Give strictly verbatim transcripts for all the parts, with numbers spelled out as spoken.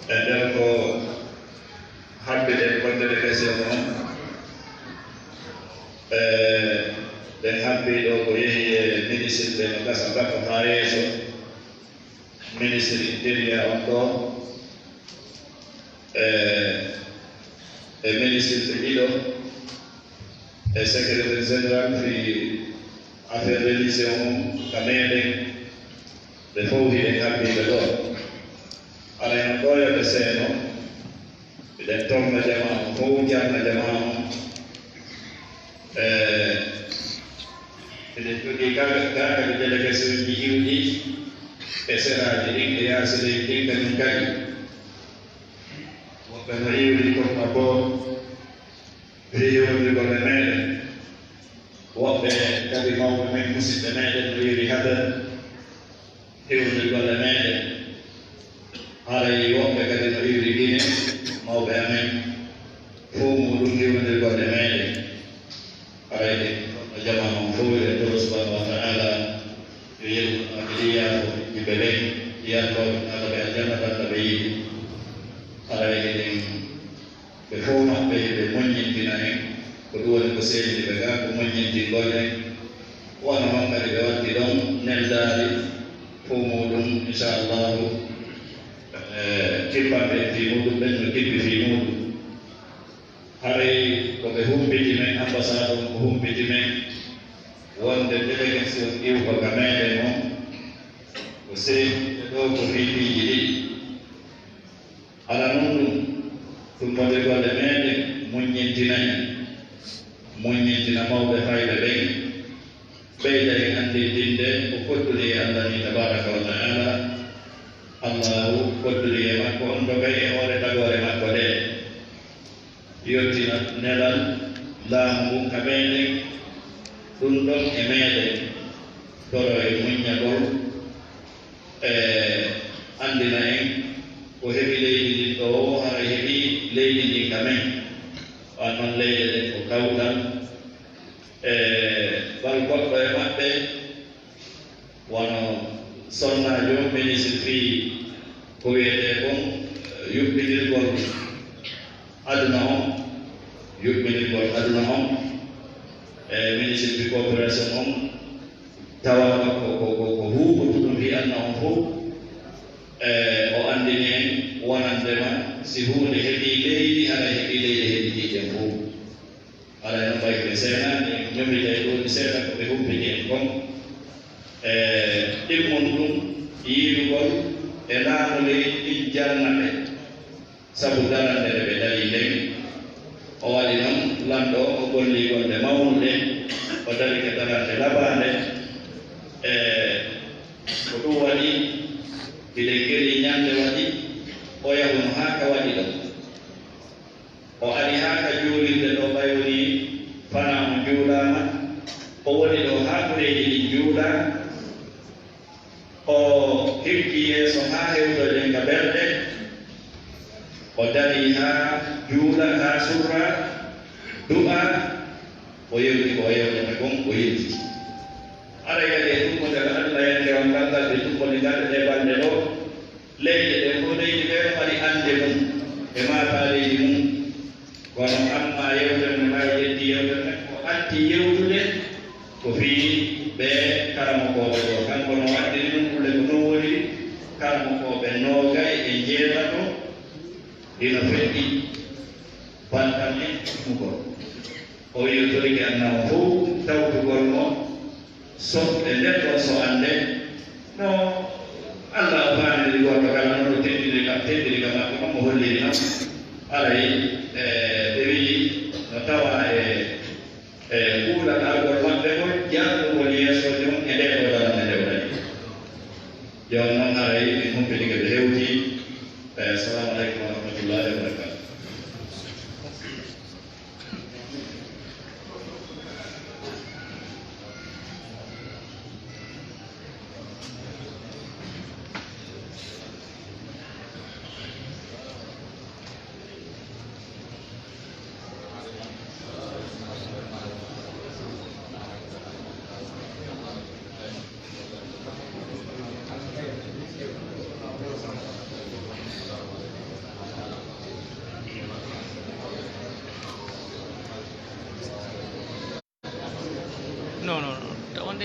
E nder ko habbi ɗen wonde délégation on, e, ɗen habbi ɗo ko yehi e ministre ɓe no gasa gasa haa yeeso, ministre intérieur on ɗo, e, e ministre ɓe ɗiɗo, e secrétaire général fi affaire religion on ka meɗen, ɓe fow hiɗen habbiɓe ɗo. Aray no ɗo yo ɓe seeno, hiɗen torna jamaa on fow, jarna jamaa on. E, hiɗen jogii gaa, gaa kadi délégation ji iwɗi e seraaji ɗin e yaasi leydi ɗin kañum kadi. Woɓɓe no iwri toon abbo fii hewtindirgol e meɗen. Woɓɓe kadi mawɓe men, musiɓɓe meɗen no iwri Hadar hewtindirgol e meɗen. Haray woɓɓe kadi no iwri Gine, mawɓe amen, fow muuɗum hewtindirgol e meɗen. Haray ɗen no jamaa on fow, eɗen toro subhanahu wa ta'ala yo yeru no kadi yaafo yimɓe ɓen, yalto naata ɓe aljanna, tan ɓe yiɗi. Haray eɗen Ɓe fow maɓɓe, ɓe moƴƴintina en. Ko ɗum woni ko seeniti ɓe gaa, ko moƴƴintingol en. Wano non kadi ɓe watti ɗon neldaari fow muuɗum, inchallahu, eh, kippanɓe en fii muuɗum, ɓen no kippi fii muuɗum. Haray ko ɓe humpiti men, ambassade on ko humpiti men, wonde délégation iwɗo ka meɗen on, ko seeniti ɓe ɗoo ko fii piiji ɗiɗi. Aɗa non ɗum, tummbondirgol e meɗen, muññintina en, muññintina mawɓe fayɓe ɓen, ɓeyda en anndintinde ko kodduri e Allah ni tabaraka wa ta'ala. Allahu kodduri e makko on dogay e hoore tagoore makko nde, yottina nelal laamu ngun ka meɗen, ɗum ɗon e meɗen, toro e muññagol. E anndina en ko heɓi leydi ndin ɗoo woo, haray heɓi leydi ndin ka men. Wan non leyɗe ɗen ko kawtal. E bal goɗɗo e maɓɓe, wano sonnaajo ministre fii ko wi'etee kon, e, yuɓɓindirgol aduna on, yuɓɓindirgol aduna on, e ministre fii coopération on, tawa ko, ko, ko, ko huuɓotuɗo fii aduna on fow, e, o anndini en wonandema si huunde heɓii leydi, hara heɓii leyɗe heɓitiiɗe ɗen fow. Hara no ɓay ɓe seenaani, en ñomitay ɗoo ɗi seeɗa ko ɓe humpiti en kon. E, ɗimmun ɗum yiilugol e laamu leydi ndin jarna ɓe. Sabu darannde nde ɓe darii nden, o waɗi non lanɗo on, o gollii golle mawnunde, o darike darannde labaande. E, ko ɗum waɗi, hiɗen gelii ñannde waɗi, o yahuno haa ka waɗi ɗon. O ari haa ka juulirde ɗoo, ɓay woni fanaa on juulaama, o woni ɗoo haa koreeji ɗin juulaa. O hikki yeeso haa hewtoyɗen ka berɗe, o darii haa juula, haa surra, du'a, o yewti ko o yewtata kon, o yilti. Aray kadi e tummbondire Alla yankewal ngal, ngal ɓe tummbondiraade ɗee balɗe ɗoo, leyɗe ɗen fow, leydi bee no mari annde mum e maataaleeji mum. Kono amma yewtere nde maa yetti yewtere nden, ko atti yewtude ko fii ɓee karamokooɓe ɗoo. Kanko no waɗdiri ɗum kulle ko non woni karamokooɓe noogay e njeetato hino feƴƴi bantal en ɗummugol. O wi'i o torike annabi on fow tawtugol mo. So e nder ɗon so'ande no Alla o faamindiri goɗɗo kala, non no teddiniri kam, teddiri kam makko, non mo holliri non. Aray, e, ɓe wi'i no tawaa e, e kuulal argol maɓɓe ngol, jarnugol yeesoojo on e ndee ɗoo darannde nde o darii. Jooni non aray min humpitike ɓe hewti. E, assalamu aleykum wa rahmatullahi wa barakatuh.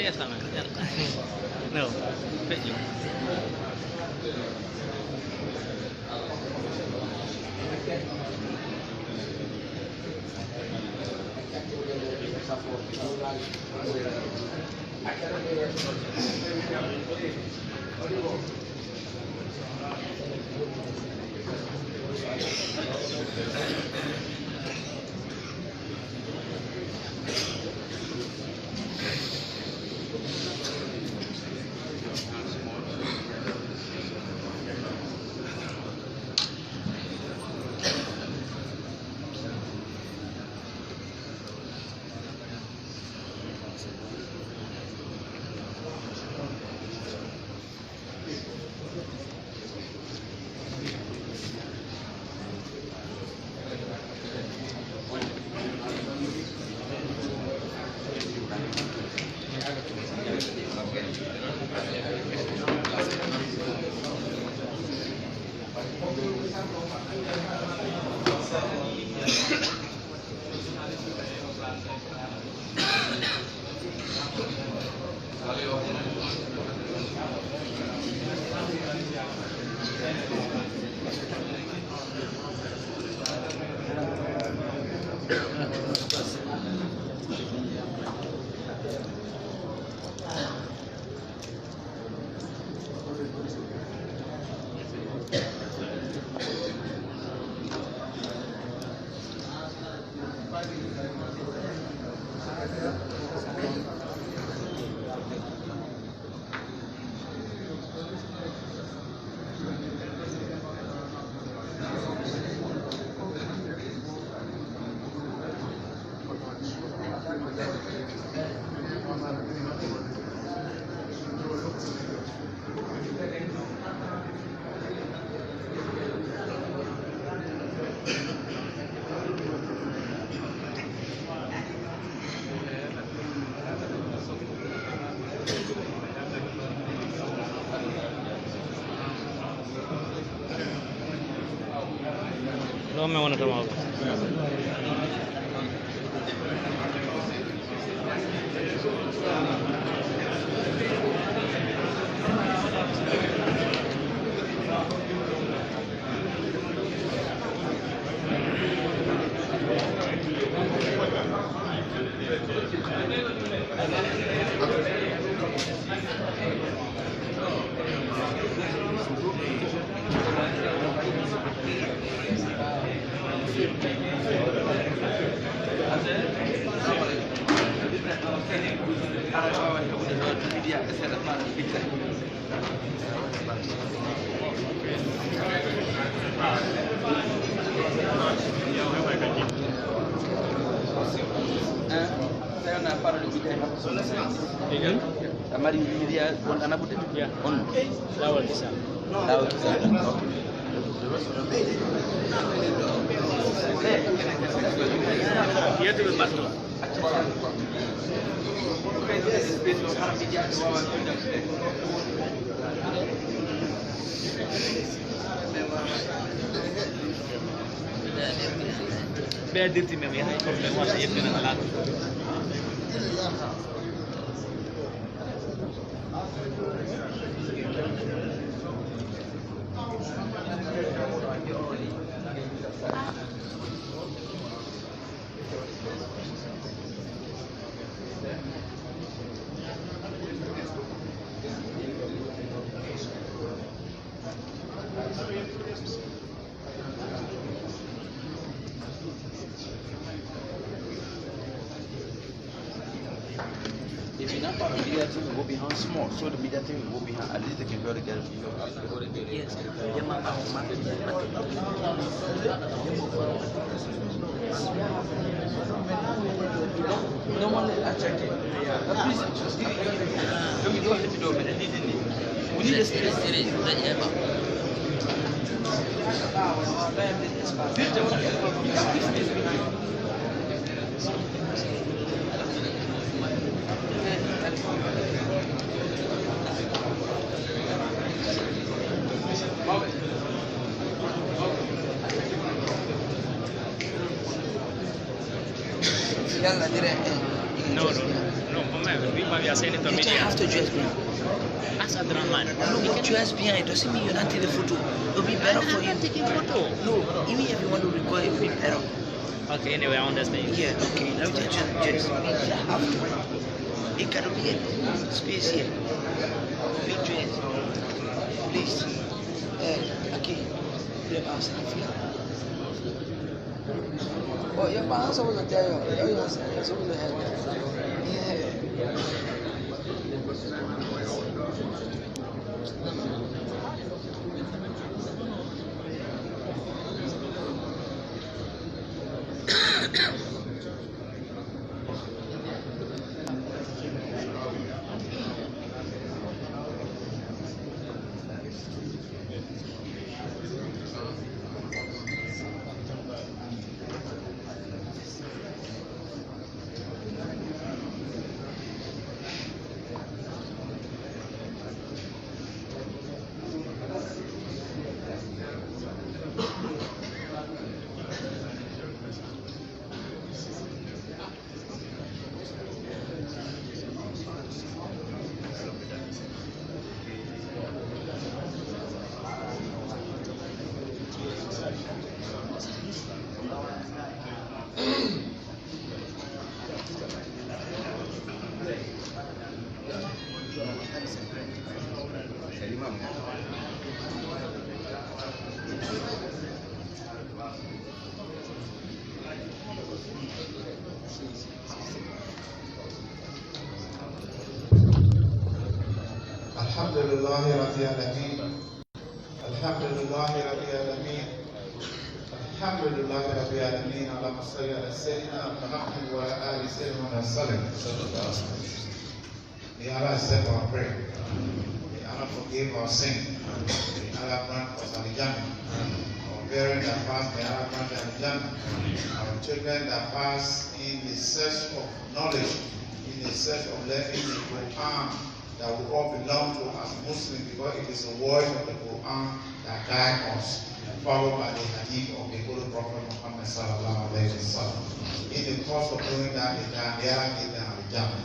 No, peƴƴo. Ɗo men wonata mawɓe. Hein? Tawi on a faala ɗum yiɗde e makko. Egal. A mari wiya won ana ɓurde? Ya. On. Laawol kisa. Laawol kisa. Ok. Yettuɓe mbatto. Ɓe dirti men, yahay comme ɓe wasa yettude no laato. If you not part of media team, it will be on small. So the media team will be on. At least they can go together. Yes. No one attack it. Please, don't, don't let me do it. We need a space. Yalla dire en. Non, non, non, quand même, lui m'a vu à Saint-Antoine. You don't have to dress bien. Ask Abdurrahman. No, but dress bien, it doesn't mean you're not taking photo. It'll be better for you. I'm not taking photo. No, even if you want to record, it'll be better. Okay, anyway, I understand. Yeah, okay. Let me just, just, just, you have to. It gotta be a space here. Big dress. Please. Eh, okay. Let me ask you. Oh, your man supposed to tell you. Your man supposed to help you. Yeah. الحمد لله رب العالمين. الحمد لله رب العالمين. الحمد لله رب العالمين. اللهم صل على سيدنا محمد وعلى آل سيدنا محمد وسلم. May Allah accept our prayer. May Allah forgive our sin. May Allah grant us Al-Jannah. Our parents that passed, may Allah grant them Al-Jannah. Our children that passed in the search of knowledge, in the search of learning the Quran that we all belong to as Muslims, because it is the voice of the Quran that guide us, followed by the hadith of the Holy Prophet Muhammad sallallahu alaihi wasallam. In the course of doing that, they can, they are given Al-Jannah.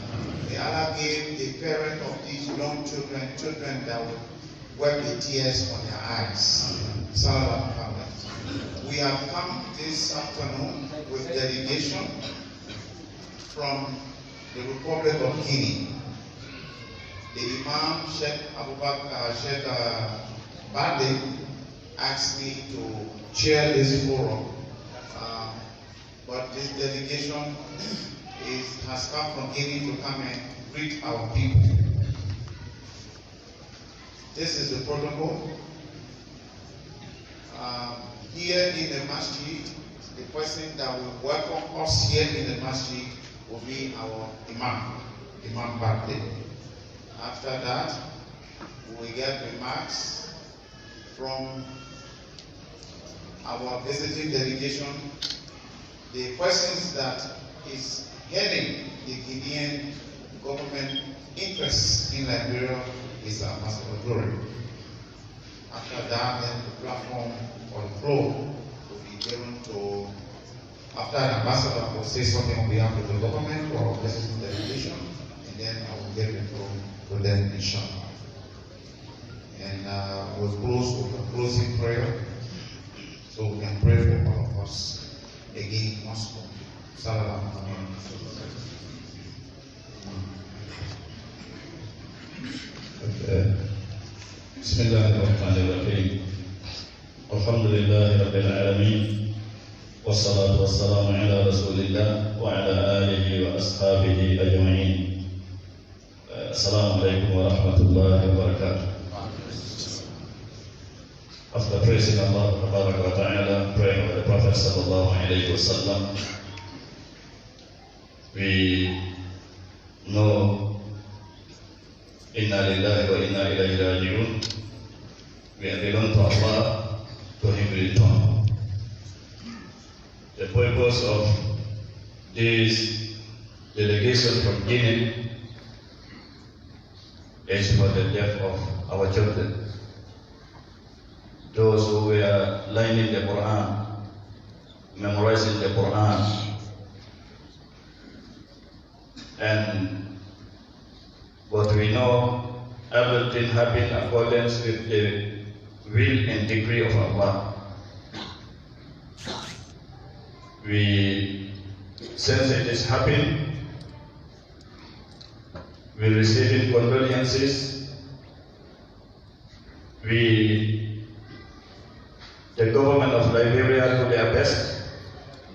May Allah give the parent of these young children, children that will wipe the tears from their eyes. Sallallahu alaihi wasallam. We have come this afternoon with delegation from the Republic of Guinea. The Imam Sheikh Abubakar, uh, Sheikh, uh, Bade asked me to chair this forum, uh, but this delegation is, has come from Guinea to come and greet our people. This is the protocol. Um, here in the masjid, the person that will welcome us here in the masjid will be our Imam, Imam Bakri. After that, we will get remarks from our visiting delegation. The persons that is heading the Guinean government interests in Liberia is Ambassador Dore. After that, then the platform or the floor will be given to, after an ambassador will say something on behalf of the government or visiting delegation, and then I will give the floor to them, inshallah. And, uh, we'll close with a closing prayer. So we can pray for all of us again once more. Sallallahu alaihi wasallam. Okay. بسم الله الرحمن الرحيم. الحمد لله رب العالمين. والصلاة والسلام على رسول الله وعلى آله وأصحابه أجمعين. السلام عليكم ورحمة الله وبركاته. After praising Allah Tabaraka wa Ta'ala, praying over the Prophet Sallallahu Alaihi Wasallam, we know إنا لله وإنا إليه راجعون. We belong to Allah, to Him we return. The purpose of this delegation from Guinea is for the death of our children. Those who were learning the Quran, memorizing the Quran, And but we know everything happened accordance with the will and decree of Allah. We, since it is happened, we receiving condolences. We, the government of Liberia do their best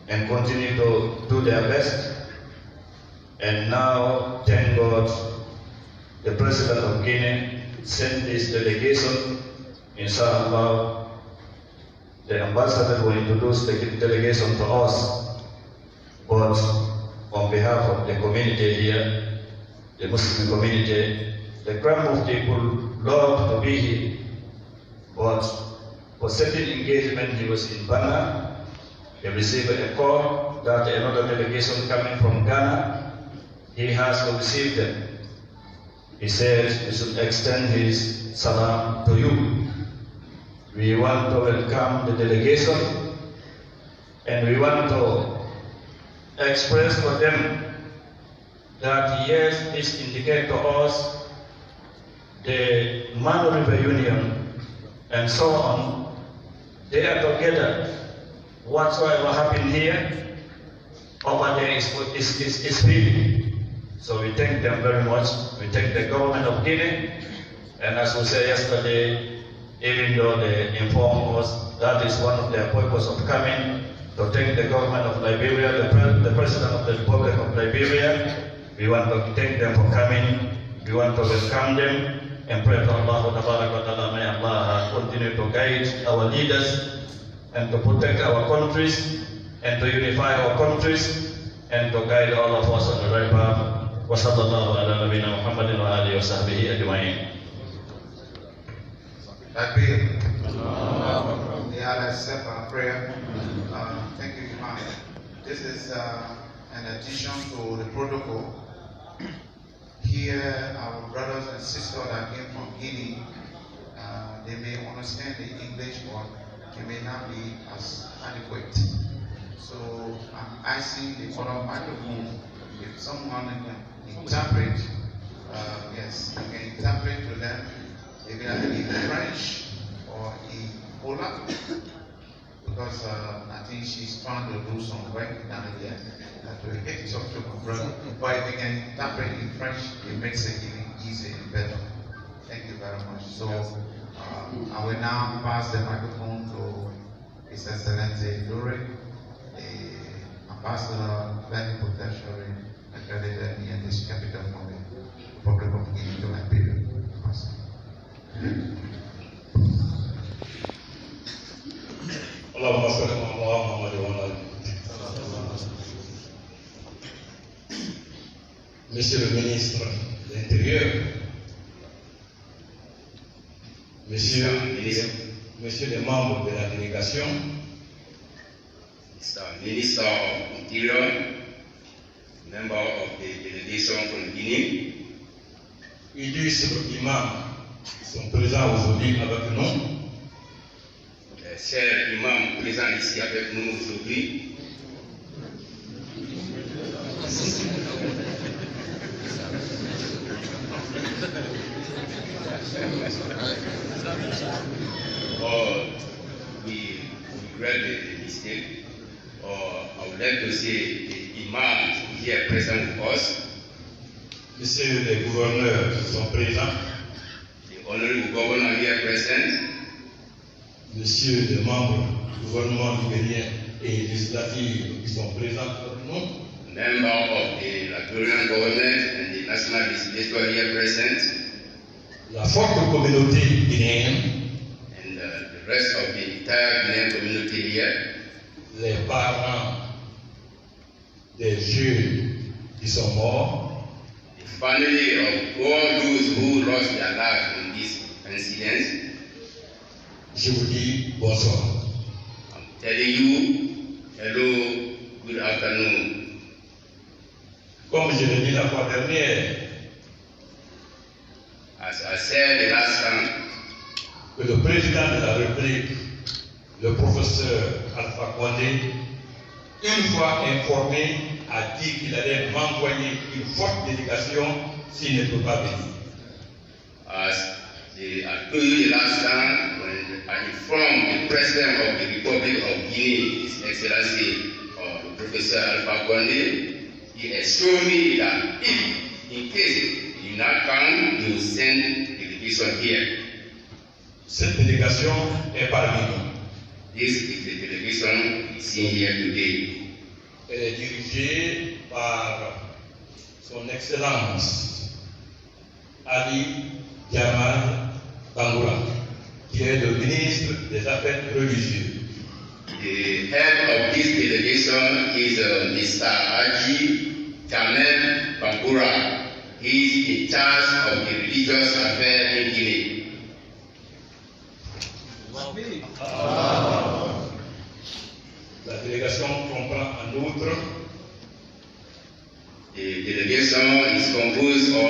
and continue to do their best. And now, thank God, the president of Guinea sent this delegation. Inshallah, the ambassador will introduce the delegation to us. But on behalf of the community here, the Muslim community, the Grand Mufti would love to be here. But for certain engagement, he was in Banga. He received a call that another delegation coming from Ghana, he has to receive them. He said he should extend his salam to you. We want to welcome the delegation, and we want to express for them that, yes, this indicates to us the Manu River Union and so on, they are together. Whatsoever happened here, over there is, is, is, is finished. So we thank them very much. We thank the government of Guinea. And as we said yesterday, even though they informed us, that is one of their purpose of coming, to thank the government of Liberia, the, pre- the president of the Republic of Liberia. We want to thank them for coming. We want to welcome them and pray to Allah Tabaraka wa Ta'ala, may Allah continue to guide our leaders and to protect our countries and to unify our countries and to guide all of us on the right path. وصلى الله على نبينا محمد وآله وصحبه أجمعين. Takbir. May Allah accept our prayer. Uh, thank you, Imam. This is uh, an addition to the protocol. Here, our brothers and sisters that came from Guinea, uh, they may understand the English, but it may not be as adequate. So I'm asking the other microphone if someone can interpret. Uh, yes, you can interpret to them, either in French or in Poland. Because uh, I think she's trying to do some work down here. That will get talk to my brother. But if you can tap it in French, it makes it even easier and better. Thank you very much. So uh, I will now pass the microphone to His Excellency Lure, the Ambassador Plenipotentiary, accredited in this capital for the Republic of Guinea to Liberia. Ambassador. اللهم صل على محمد وعلى آل محمد. Monsieur le ministre de l'Intérieur, Monsieur, Monsieur les membres de la délégation, Mister Minister of Interior, member of the delegation from Guinea, illustres imams qui sont présents aujourd'hui avec nous, les chers imams présents ici avec nous aujourd'hui, oh, we regret the, the mistake. Uh, I would like to say the imams here present with us, Messieurs les gouverneurs qui sont présents, the honorable governor here present, Messieurs les membres du gouvernement libérien et législatif qui sont présents avec nous, member of the Liberian government and the national legislature here present, la forte communauté guinéenne, and uh, the rest of the entire Guinean community here, les parents des jeunes qui sont morts, the family of all those who lost their lives in this incident, je vous dis bonsoir. I'm telling you, hello, good afternoon. Comme je l'ai dit la fois dernière, as I said the last time, que le président de la République, le professeur Alpha Condé, Une fois informé, a dit qu'il allait m'envoyer une forte délégation s'il ne peut pas venir. As the, I told you the last time when I informed the President of the Republic of Guinea, His Excellency, uh, Professor Alpha Condé, he assured me that if, in case he did not come, he will send delegation here. Cette délégation est parmi nous. This is the delegation we see here today. Elle est dirigée par Son Excellence Ali Jamal Bangoura, qui est le ministre des Affaires religieuses. The head of this delegation is, uh, Mister Haji Jamal Bangoura. He is in charge of the religious affairs in Guinea. La délégation comprend en outre The delegation is composed of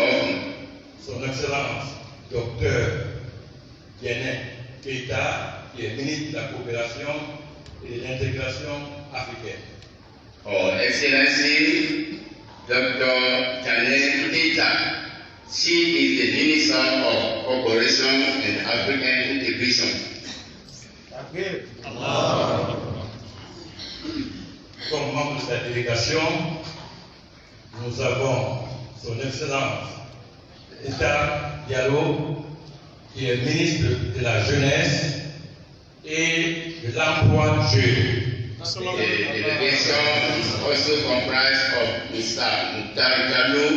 Son Excellence Docteur Diène Keita, qui est ministre de la Coopération et de l'Intégration africaine. Her Excellency Doctor Diène Keita, she is the Minister of Cooperation and African Integration. Comme membre de la délégation, nous avons Son Excellence Issa Diallo, qui est ministre de la Jeunesse et de l'Emploi des Jeunes. The delegation is also comprised of Mister Mukhtar Diallo,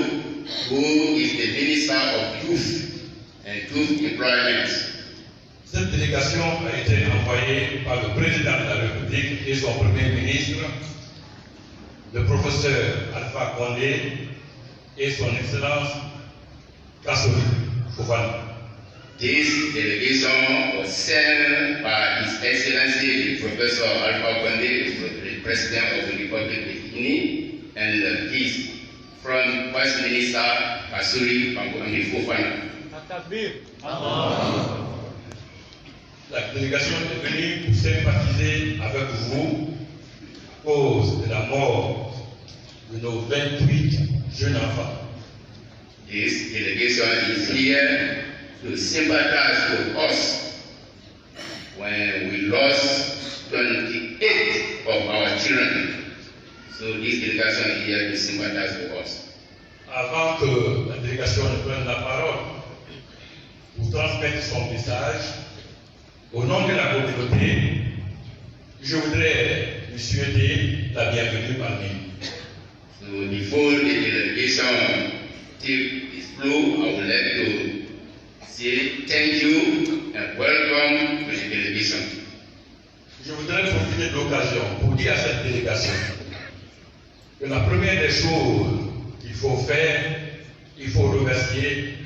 who is the Minister of Youth and Youth Employment. Cette délégation a été envoyée par le président de la République et son premier ministre, le professeur Alpha Condé et son excellence Kassory Fofana. This delegation was sent by His Excellency the Professor Alpha Condé, the President of the Republic of Guinea, and his Front Vice Minister Kassory Fofana. La délégation est venue pour sympathiser avec vous à cause de la mort de nos vingt-huit jeunes enfants. This delegation is here to sympathize with us when we lost twenty-eight of our children. So this delegation is here to sympathize with us. Avant que la délégation ne prenne la parole pour transmettre son message, au nom de la communauté, je voudrais lui souhaiter la bienvenue parmi nous. So before the delegation take its flow, I would like to say thank you and welcome to the delegation. Je voudrais profiter de l'occasion pour dire à cette délégation que la première des choses qu'il faut faire, il faut remercier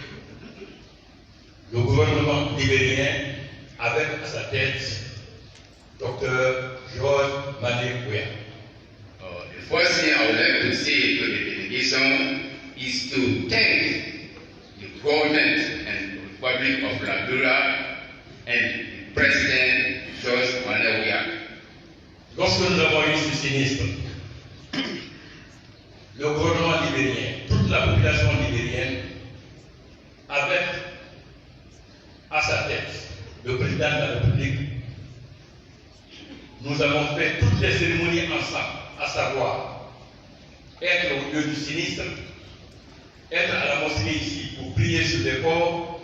le gouvernement libérien avec à sa tête Docteur Georges Manneh Weah. Uh, the first thing I would like to say to the delegation is to thank the government and Republic of Liberia and President George Manneh Weah. Lorsque nous avons eu ce sinistre, le gouvernement libérien, toute la population libérienne, avec à sa tête le président de la République, nous avons fait toutes les cérémonies ensemble, à savoir être au lieu du sinistre, être à la mosquée ici pour prier sur les corps,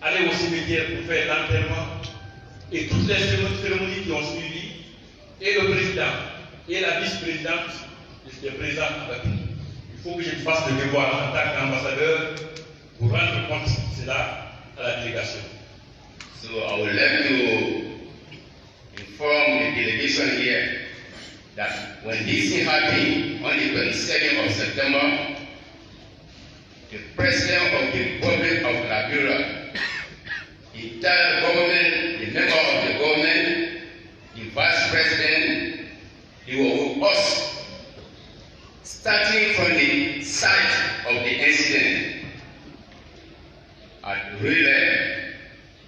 aller au cimetière pour faire l'enterrement, et toutes les cérémonies qui ont suivi, et le président et la vice-présidente étaient présents avec nous. Il faut que je fasse le devoir en tant qu'ambassadeur pour rendre compte de cela à la délégation. So I would like to inform the delegation here that when this thing happened on the twenty-second of September, the President of the Republic of Liberia, the entire government, the member of the government, the vice president, they were with us, starting from the site of the incident. At Relay,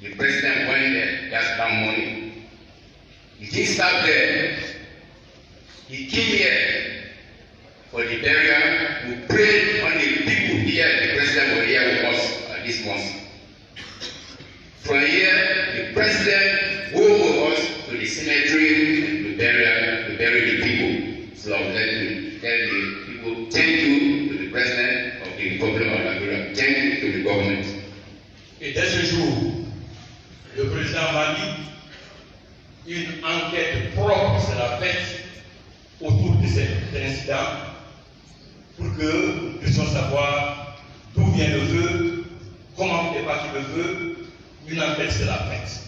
the president went there just that morning. He didn't stop there. He came here for the burial. We prayed on the people here, the president was here with us at this mosque. From here, the president go with us to the cemetery and to burial, to bury the people. So I would like to tell the people thank you to the president of the Republic of Liberia. Thank you to the government. Et dès ce jour, le président m'a dit, une enquête propre sera faite autour de cet incident pour que nous puissions savoir d'où vient le feu, comment est parti le feu, une enquête sera faite.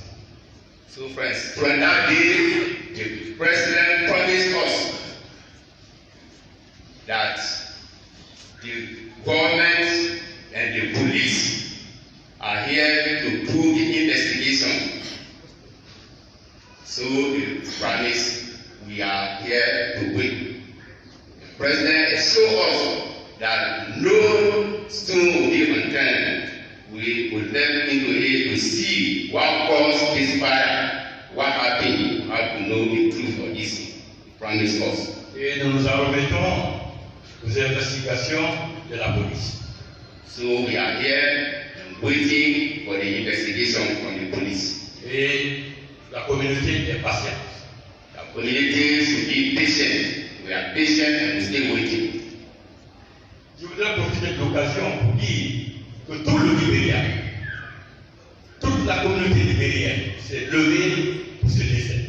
So friends, from that day, the president promised us that the government and the police are here to do the investigation. So the promise, we are here to wait. The president assured us that no stone will be unturned. We would like him to, to see what caused this fire, what happened. We have to know the truth of this thing. He promised us. Et nous nous en remettons aux investigations de la police. So we are here and waiting for the investigation from the police. Et la communauté est patiente. The community should be patient. We are patient and we still waiting. Je voudrais profiter de l'occasion pour dire que tout le Libéria, toute la communauté libérienne s'est levée pour ce décès.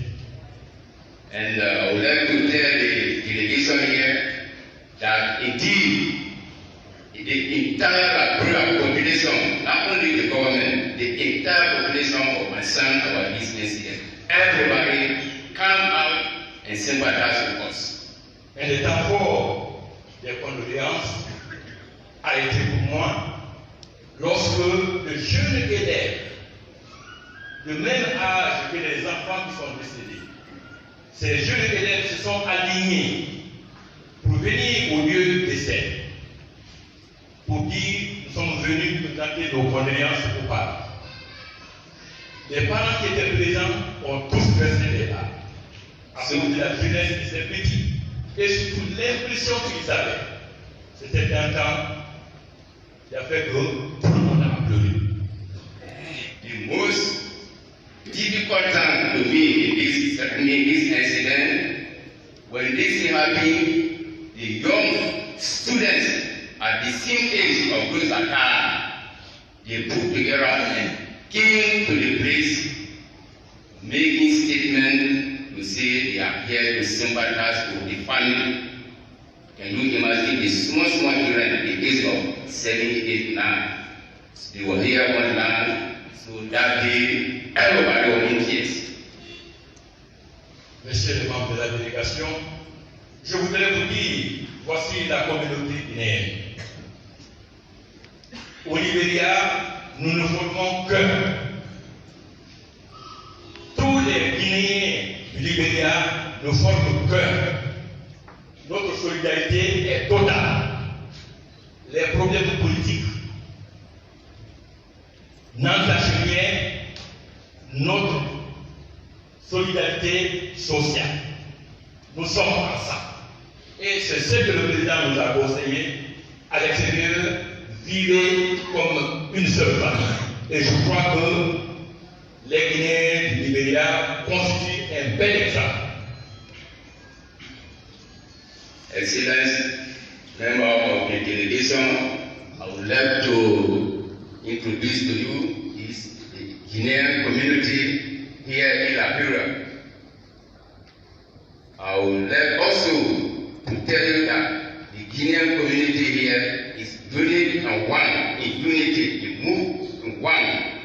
And uh, I would like to tell the delegation here that indeed the entire Liberia population, not only the government, the entire population of my son, our business here, everybody come out and sympathize with us. Un des temps forts des condoléances a été pour moi lorsque de jeunes élèves de même âge que les enfants qui sont décédés, ces jeunes élèves se sont alignés pour venir au lieu du décès, pour dire, nous sommes venus présenter nos condoléances aux parents. Les parents qui étaient présents ont tous versé des larmes à cause de la jeunesse de ces petits et surtout l'impression qu'ils avaient. C'était un temps qui a fait que tout le monde a pleuré. The most difficult time to me in this, in this incident, when this thing happened, the young students at the same age of those attacked, they put together and came to the place, making statement to say they are here to sympathize with the family. Can you imagine the small, small children at the age of seven, eight, nine? They were here one land, so that day, everybody was in tears. Messieurs les membres de la délégation, je voudrais vous dire, voici la communauté guinéenne. Au Libéria, nous ne formons qu'un. Tous les Guinéens du Libéria ne forment qu'un. Notre solidarité est totale. Les problèmes politiques n'entachent rien notre solidarité sociale. Nous sommes ensemble. Et c'est ce que le président nous a conseillé. À l'extérieur, vivez comme une seule famille. Et je crois que les Guinéens du Libéria constituent un bel exemple. Excellences, member of the delegation, I would like to introduce to you this Guinean community here in Liberia. I would like also to tell you that the Guinean community here is unique and one, in unity, they move in one.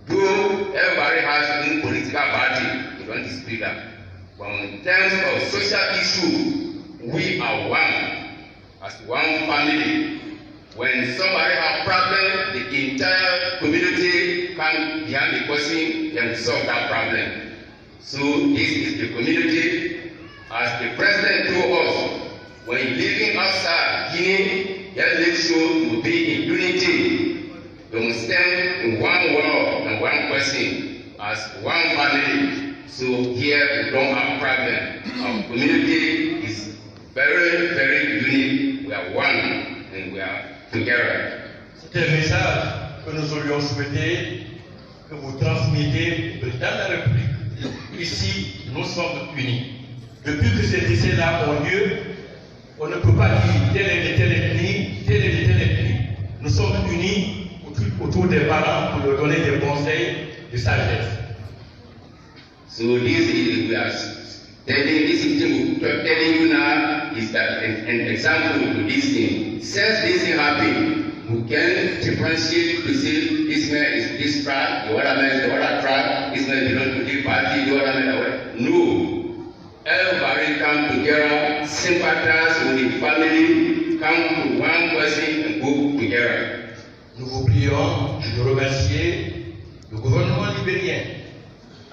Though everybody has own political party, we don't dispute that. But in terms of social issue, we are one. As one family, when somebody have problem, the entire community come behind the person, then we solve that problem. So this is the community, as the president told us, when leaving outside Guinea, just make sure you be in unity. You must stand in one wall and one person, as one family. So here we don't have problem. Our community is very, very unique. We are one and we are together. C'est un message que nous aurions souhaité que vous transmettez au président de la République. Ici, nous sommes unis. Depuis que ces décès-là ont lieu, on ne peut pas dire tel est de telle ethnie, tel est de telle ethnie. Nous sommes unis autour, autour des parents pour leur donner des conseils de sagesse. So this is, we are telling this thing, telling you now is that an, an example to this thing. Since this thing happened, we can differentiate to say this man is this tribe, the other man is the other tribe, this man belongs to this party, the other man is the other. No. Everybody come together, sympathize with the family, come to one person and go together. Nous vous prions de remercier le gouvernement libérien,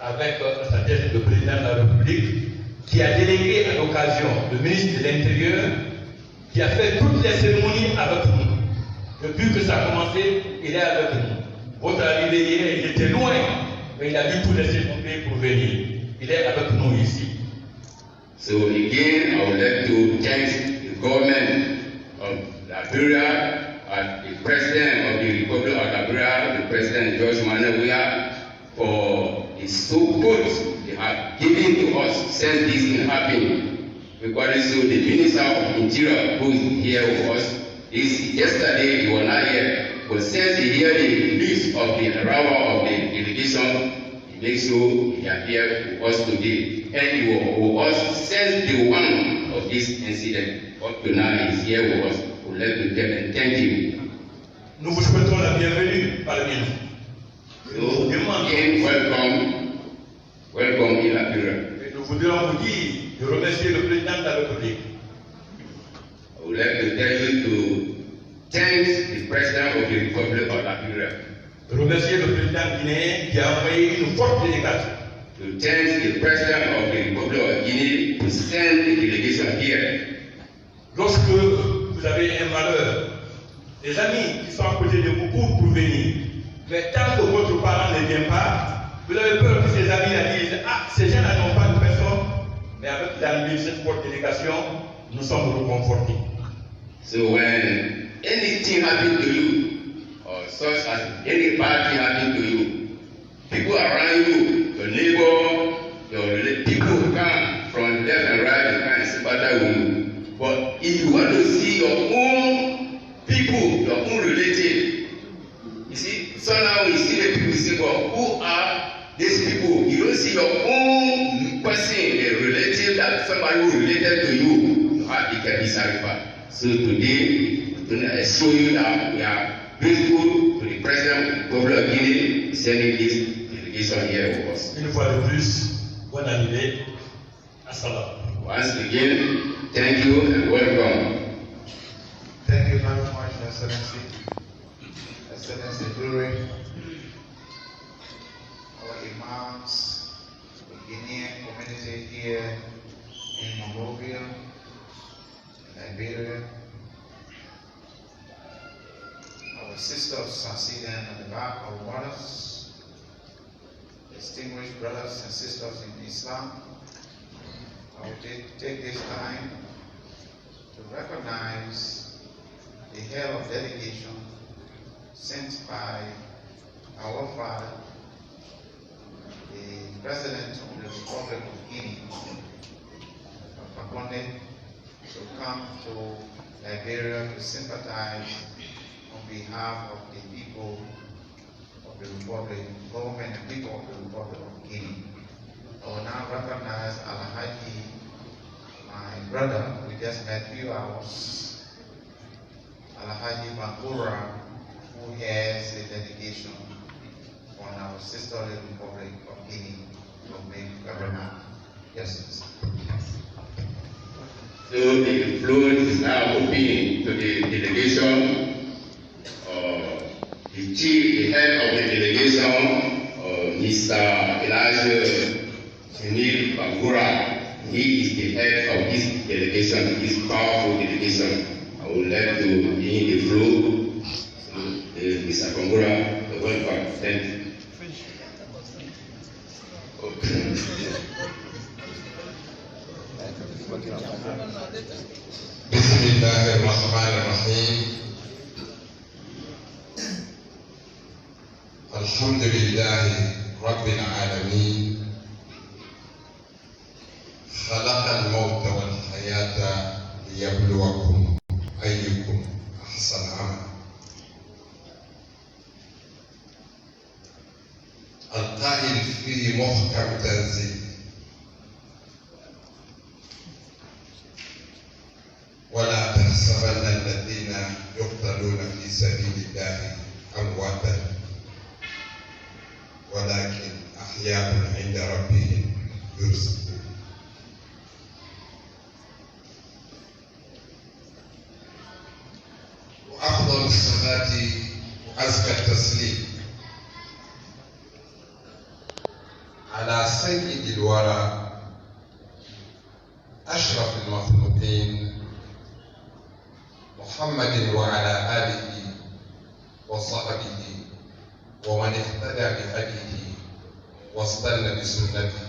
avec euh, à sa tête le président de la République, qui a délégué à l'occasion le ministre de l'Intérieur, qui a fait toutes les cérémonies avec nous. Depuis que ça a commencé, il est avec nous. Votre arrivée hier, il était loin, mais il a dû tout laisser tomber pour venir. Il est avec nous ici. So again, I would like to thank the government of Liberia and the President of the Republic of Liberia, the President George Manneh Weah, for the support they have given to us since this thing happened. Because so the Minister of Interior, who is here with us, is yesterday he was not here, but since he heard the news of the arrival of the delegation, he makes sure he appeared with us today. And he was with us since the one of this incident. Up to now, he is here with us. We'd like to tell and thank him. Nous vous souhaitons la bienvenue parmi nous. So, again, welcome. Welcome in Liberia. Et nous voudrions vous dire de remercier le président de la République. I would like to tell you to thank the President of the Republic of Liberia. Remercier le président guinéen qui a envoyé une forte délégation. To thank the President of the Republic of Guinea to send the delegation here. Lorsque vous avez un malheur, des amis qui sont à côté de vous courent pour venir. Mais tant que votre parent ne vient pas, vous avez peur que ces amis-là disent, ah, ces gens-là n'ont pas de personne. Mais avec l'arrivée de cette forte délégation, nous sommes réconfortés. So when anything happen to you, or such as any bad thing happen to you, people around you, your neighbor, your rela-, people who come from left and right, they come and sympathize with you. But if you want to see your own people, your own relative, you see, sometimes when you see the people, you say, but who are these people? You don't see your own person, a relative that somebody who related to you, your heart become dissatisfied. So today, we want to assure you that we are grateful to the President of the Republic of Guinea for sending this delegation here with us. Une fois de plus, bonne arrivée. Assalam. Once again, thank you and welcome. Thank you very much, Excellency. Excellency Dure, our imams, the Guinean community here in Monrovia, Liberia, our sisters I see them at the back, our mothers, distinguished brothers and sisters in Islam, I will ta-, take this time to recognize the hell of dedication sent by our father, the President of the Republic of Guinea, Alpha Condé, to come to Liberia to sympathize on behalf of the people of the Republic, government and people of the Republic of Guinea. I will now recognize Alhaji, my brother, we just met few hours. Alhaji Bangura, who has a dedication on our sisterly Republic of Guinea, from Governor. Yes, sir. So the floor is now open to the delegation. Uh, the chief, the head of the delegation, uh, Mister Elijah Sunil Bangura, he is the head of this delegation, this powerful delegation. I would like to give the floor to, uh, Mister Bangura. Welcome. Thank you. Okay. بسم الله الرحمن الرحيم. الحمد لله رب العالمين. خلق الموت والحياة ليبلوكم أيكم أحسن عملا. القائل في محكم تنزيله: ولا تحسبن الذين يقتلون في سبيل الله أمواتا ولكن أحياء عند ربهم يرزقون. وأفضل الصلاة وأزكى التسليم على سيد الورى أشرف المخلوقين محمد وعلى آله وصحبه ومن اهتدى بهديه واستن بسنته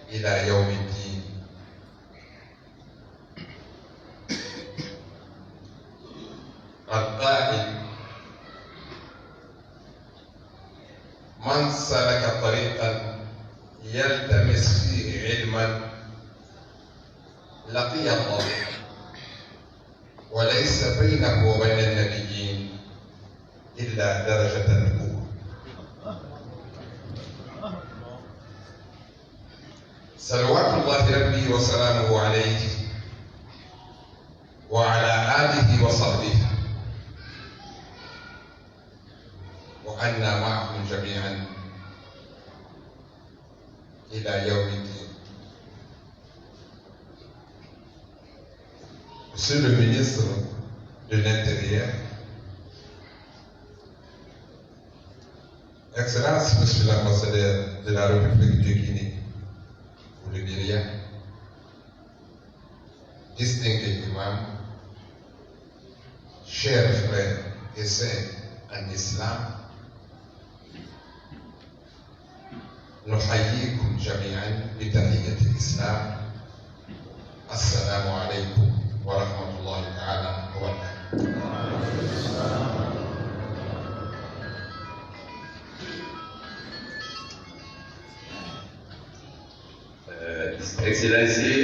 إلى يوم الدين. القائل: من سلك طريقا يلتمس فيه علما لقي الله وليس بينه وبين النبيين إلا درجة النبوة. صلوات الله ربي وسلامه عليه وعلى آله وصحبه وعنا معهم جميعا إلى يوم الدين. Monsieur le ministre de l'Intérieur, Excellence, Monsieur l'ambassadeur de la République de Guinée pour le Nigeria, distingués imams, chers frères et sœurs en islam, نحييكم جميعا بتحية الإسلام. السلام عليكم ورحمة الله تعالى وبركاته. Uh, His Excellency,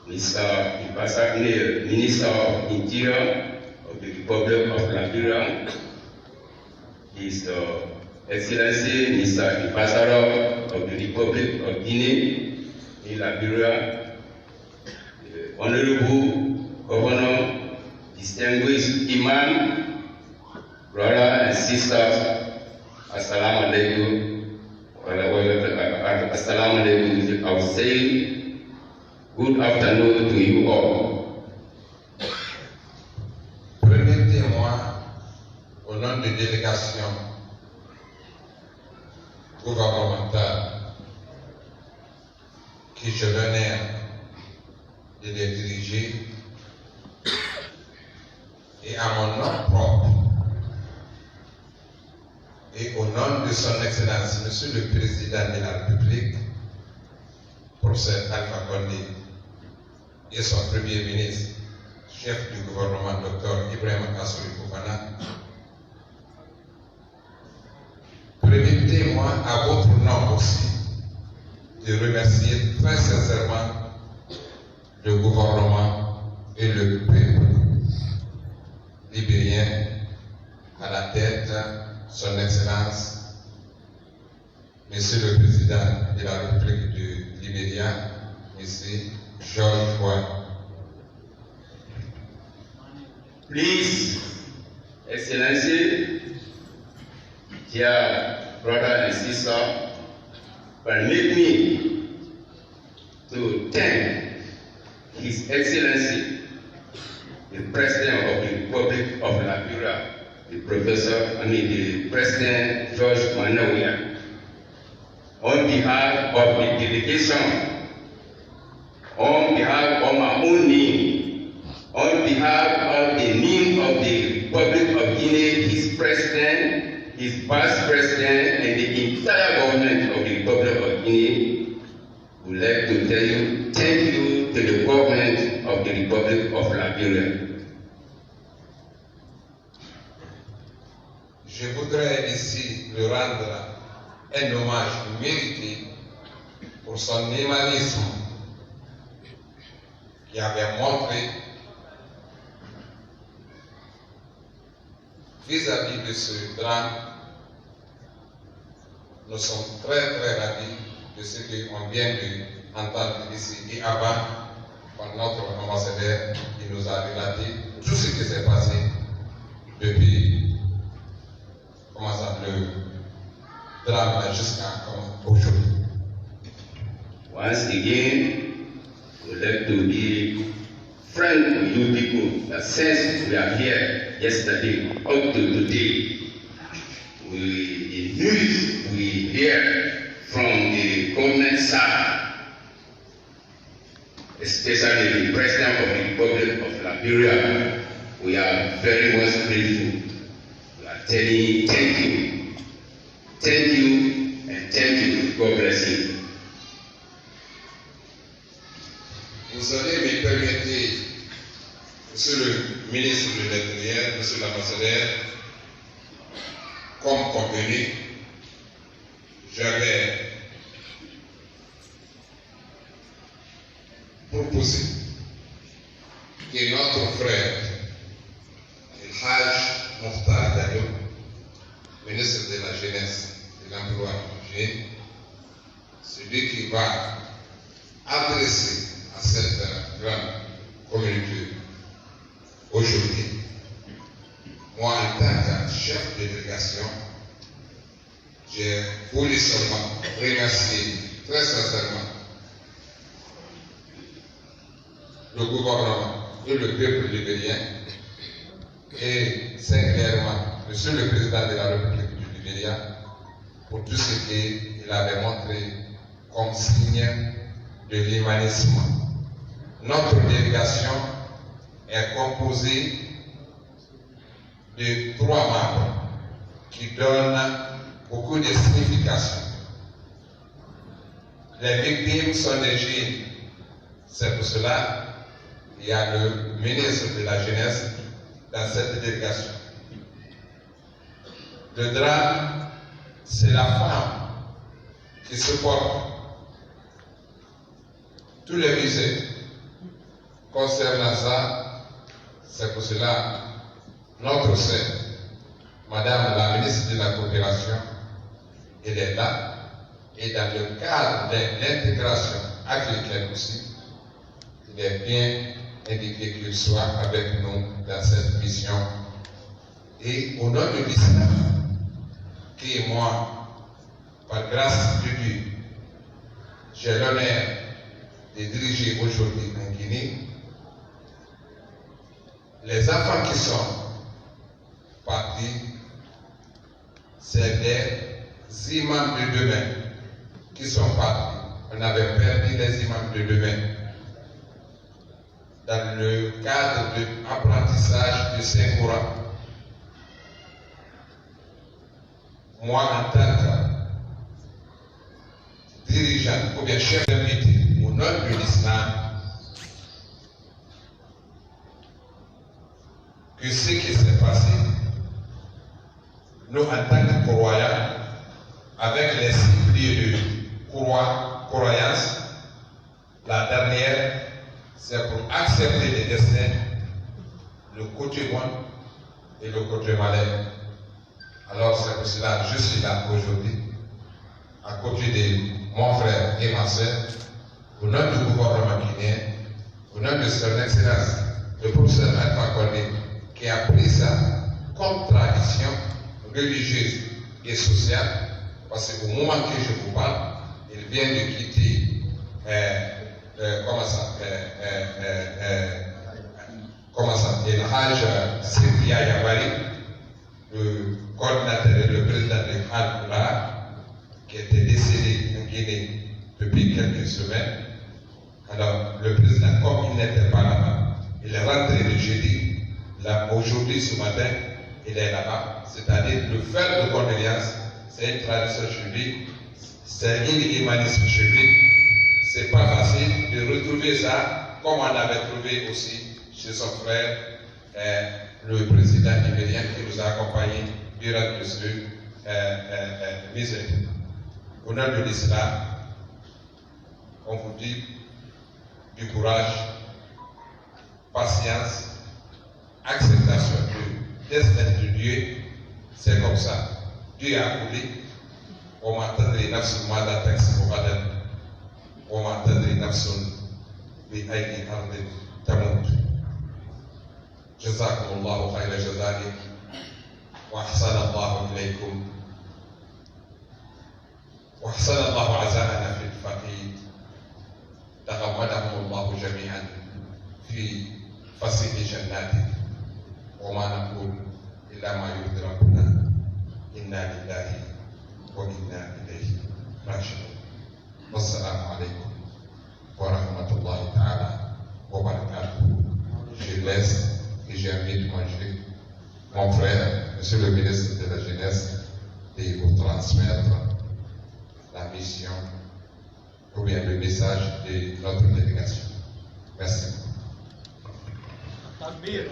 Mister Ipasa, Minister of Interior of the Republic of Liberia, His uh, Excellency, Mister Ambassador of the Republic of Guinea in Liberia, the Honorable Governor, distinguished Imam, brother and sisters, Assalamu alaikum. Wa alaikum, Assalamu alaikum. I will say good afternoon to you all. Permettez-moi, au nom de délégation gouvernementale que j'ai l'honneur de les diriger, et à mon nom propre, et au nom de Son Excellence, Monsieur le Président de la République, Professeur Alpha Condé, et son Premier ministre, chef du gouvernement, Docteur Ibrahim Kassory Fofana, permettez-moi à votre nom aussi de remercier très sincèrement le gouvernement et le peuple libérien à la tête Son Excellence Monsieur le Président de la République du Libéria, Monsieur George Weah. Please, Excellency, dear brother and sister, permit me to thank His Excellency, the President of the Republic of Liberia, the Professor, I mean, the President George Weah Nwite, on behalf of the delegation, on behalf of my own name, on behalf of the name of the Republic of Guinea, his President, his Vice President, and the entire government of the Republic of Guinea, We'd like to tell you thank you to the government of the Republic of Liberia. Je voudrais ici lui rendre un hommage mérité pour son humanisme qu'il avait montré vis-à-vis de ce drame. Nous sommes très, très ravis de ce qu'on vient d'entendre ici et avant par notre ambassadeur qui nous a relaté tout ce qui s'est passé depuis, comment ça, le drame là jusqu'à, comment, aujourd'hui. Once again, we'd like to give frank to you people that since we are here yesterday up to today, we, the news we hear from the government side, especially the President of the Republic of Liberia, we are very much grateful. We are telling you thank you. Thank you and thank you. God bless you. Vous allez me permettre, Monsieur le ministre de l'Intérieur, Monsieur l'ambassadeur, comme convenu, j'avais proposé que notre frère, El Hajj Mokhtar Diallo, ministre de la Jeunesse et de l'Emploi des Jeunes, celui qui va adresser à cette grande communauté aujourd'hui, moi, en tant que chef de délégation, j'ai voulu seulement remercier très sincèrement le gouvernement et le peuple libérien, et singulièrement Monsieur le Président de la République du Libéria, pour tout ce qu'il avait montré comme signe de l'humanisme. Notre délégation est composée de trois membres qui donnent beaucoup de signification. Les victimes sont des jeunes. C'est pour cela qu'il y a le ministre de la Jeunesse dans cette délégation. Le drame, c'est la femme qui supporte tous les musées. Concernant ça, c'est pour cela, notre sœur, Madame la ministre de la Coopération, elle est là. Et dans le cadre de l'intégration africaine aussi, il est bien indiqué qu'il soit avec nous dans cette mission. Et au nom de l'islam, qui est moi, par grâce de Dieu, j'ai l'honneur de diriger aujourd'hui en Guinée, les enfants qui sont partis, c'est des imams de demain qui sont partis. On avait perdu les imams de demain dans le cadre de l'apprentissage du Saint-Coran. Moi, en tant que dirigeant ou bien chef d'invité au nom de l'islam, que ce qui s'est passé, nous, en tant que croyants, avec les six piliers de croix, croyance, la dernière, c'est pour accepter le destin, le côté bon et le côté malin. Alors, c'est pour cela que je suis là aujourd'hui, à côté de mon frère et ma sœur, au nom du gouvernement guinéen, au nom de son Excellence, le professeur Alpha Condé, qui a pris ça comme tradition religieuse et sociale, parce qu'au moment que je vous parle, il vient de quitter, euh, euh, comment ça, euh, euh, euh, euh, comment ça, El Hajj, euh, Sidi Yaya Bari, le coordinateur et le président de Hal Kula, qui était décédé en Guinée depuis quelques semaines. Alors, le président, comme il n'était pas là-bas, il est rentré le jeudi. Là, aujourd'hui, ce matin, il est là-bas. C'est-à-dire, le faire de condoléances, c'est une tradition chez lui, c'est une humanisme chez lui. C'est pas facile de retrouver ça, comme on avait trouvé aussi chez son frère, euh, le président libérien qui nous a accompagnés durant notre, euh, euh, euh, mise. Au nom de l'islam, on vous dit du courage, patience, acceptation du destin de Dieu, c'est comme ça. Dieu a voulu. وما تدري نفس ماذا تكسب غدا، وما تدري نفس بأي أرض تموت. جزاكم الله خير الجزاء، وأحسن الله إليكم. وأحسن الله عزاءنا في الفقيد. تغمدهم الله جميعا في فسيح جناته. وما نقول إلا ما يرضي ربنا. إنا لله وإنا إليه راجعون. والسلام عليكم ورحمة الله تعالى وبركاته. Je laisse et j'invite mon, mon frère, Monsieur le ministre de la Jeunesse, de vous transmettre la mission ou bien le message de notre délégation. Merci. Takbir.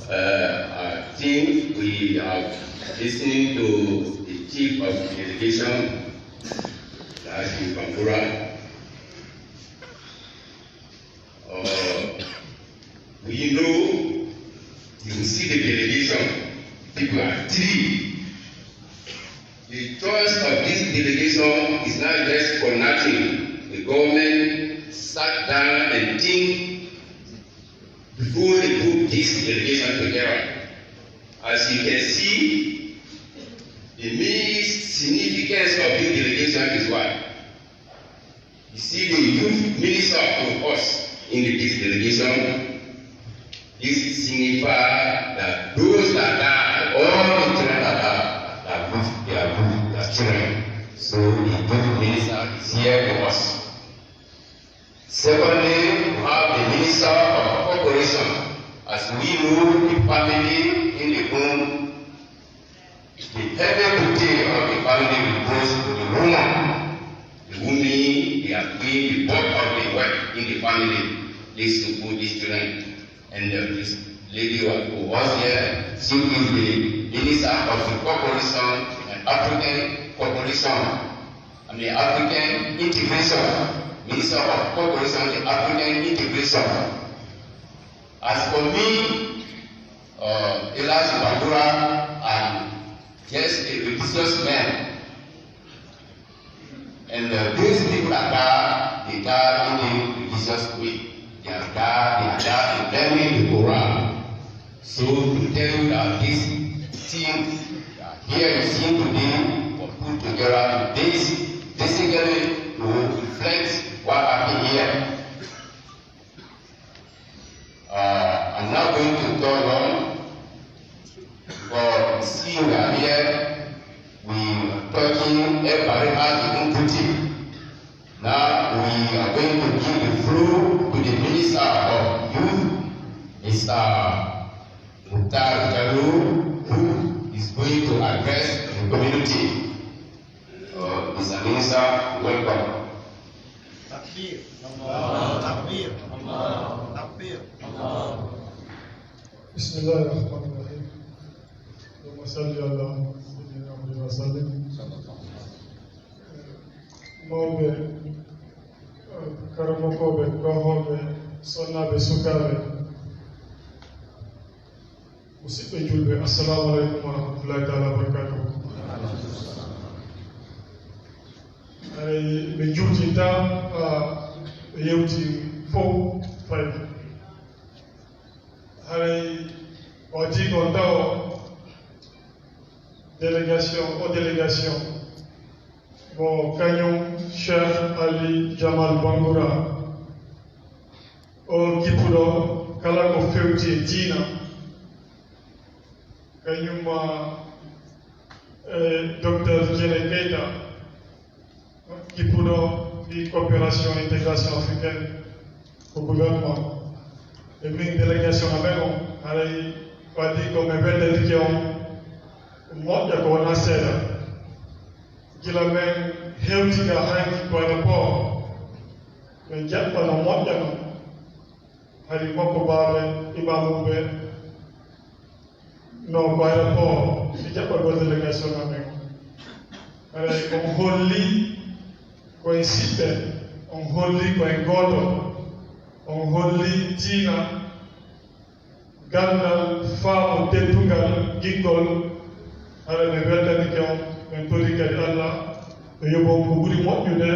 Uh, I think we have listened to the chief of the delegation, Haji Bangura. Uh, we know you see the delegation, people are three. The choice of this delegation is not just for nothing. The government sat down and think before they put this delegation together. As you can see, the main significance of this delegation is what? You see the youth minister of us in the, this delegation. This signifies that those that are, all the children that are, that are youth, they are youth, they are children. So the youth minister is here with us. Secondly, we have the minister of corporation. As we know, the family in the home, the heavy duty of the family goes to the woman. The women, they are doing the bulk of the work in the family. These two, these children. And uh, this lady who was here, she is the minister of the corporation, an African corporation, I mean African integration, minister of corporation, the African integration. As for me, uh, Elijah Bandura, I'm just a religious man. And uh, these people are God, they God in the religious way. They are God, they are God in learning the Quran. So to tell you that this team uh, here you see today were put together to base, basically to reflect what happened here. Uh, I'm not going to talk long, but seeing we are here, we are talking everybody has the input. Now we are going to give the floor to the Minister of Youth, Mister Mukhtar Jallow, who is going to address the community. Uh, Mister Minister, welcome. Takbir. Takbir. Takbir. بسم الله الرحمن الرحيم. اللهم صل على سيدنا محمد وسلم. Mawɓe, karamokooɓe, koohooɓe, sonnaaɓe, sukaaɓe, musidɓe julɓe, assalamu aleykum wa rahmatullahi taala wa barakatuh. Haray ɓe juuti tan, ɓe yewti fow fayda. Haray o jii ko tawo délégation, o délégation mo kañum Cheikh Ali Jamal Bangura, o kippuɗo kala ko fewti e diina, kañum e Docteur Diéné Keita, kippuɗo mbi coopération intégration africaine ko gouvernement. E min délégation amen on, haray ko adii ko mi weltanike on, moƴƴa ko wona seeɗa. Gila men Hewti ka hanki ko aéroport, ɓe jaɓɓano moƴƴano. Hari makko baaɓe imaamu ɓe no ko aéroport si jaɓɓagol délégation maɓɓe on. Haray on holli ko en siɓɓe, on holli ko en gooto, on holli diina, ganndal, faamu, teddungal, giggol. Haray men weltanike on, men tori kadi Alla yo yoɓu on ko ɓuri moƴƴude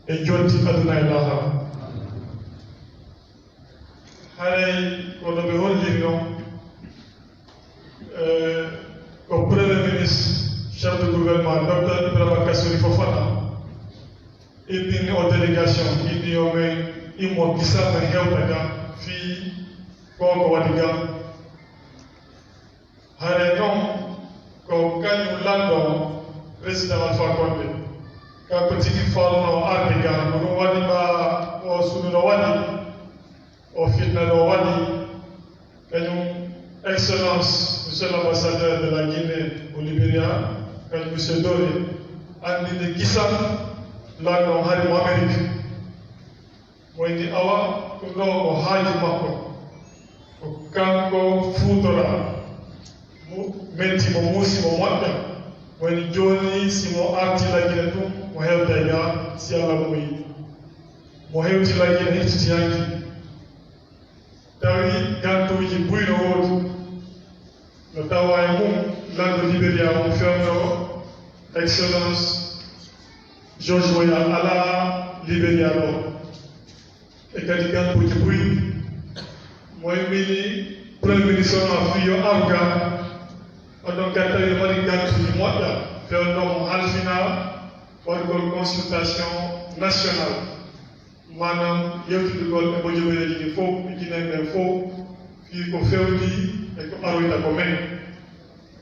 e jonti aduna e laahara. Haray ko no ɓe holliri non, eh, ko Premier Ministre, Chef de Gouvernement, Docteur Ibrahima Kassory Fofana, immini o délégation, inni yo men immo gisa men hewta ga fii ko ko waɗi ga. Haray non ko kañum lanɗo on, Président Alpha Condé, kanko tigi faalno arde ga, ko ɗum waɗi ma o sunu no waɗi, o fitna no waɗi, kañum Excellence, Monsieur l'Ambassadeur de la Guinée au Libéria, kañum Monsieur Doré, anndinde kisan lanɗo on hari mo Amérique. Mo inni awa ɗum ɗoo ko haaju makko, ko kanko fuutora, mu-, metti mo, muusi mo moƴƴa. Mo inni jooni si mo arti Lagine tun, mo hewtay ga si Alla muuyi. Mo hewti Lagine, hittiti hanki. Tawi gantuuji buy no woodi. No tawa e mum lanɗo Liberia on fewndo Excellence George Weah alaa Liberia ɗoo. E kadi gantuuji buy mo immini Premier Ministre on fii yo arga. On ɗon kadi tawi no mari gantuuji moƴƴa fewndo mo halfina waɗugol consultation nationale. Maanaam, yewtidugol e mbojomereeji ɗin fow, e Ginenɓe ɓen fow, fii ko fewndi e ko aroyta ko men.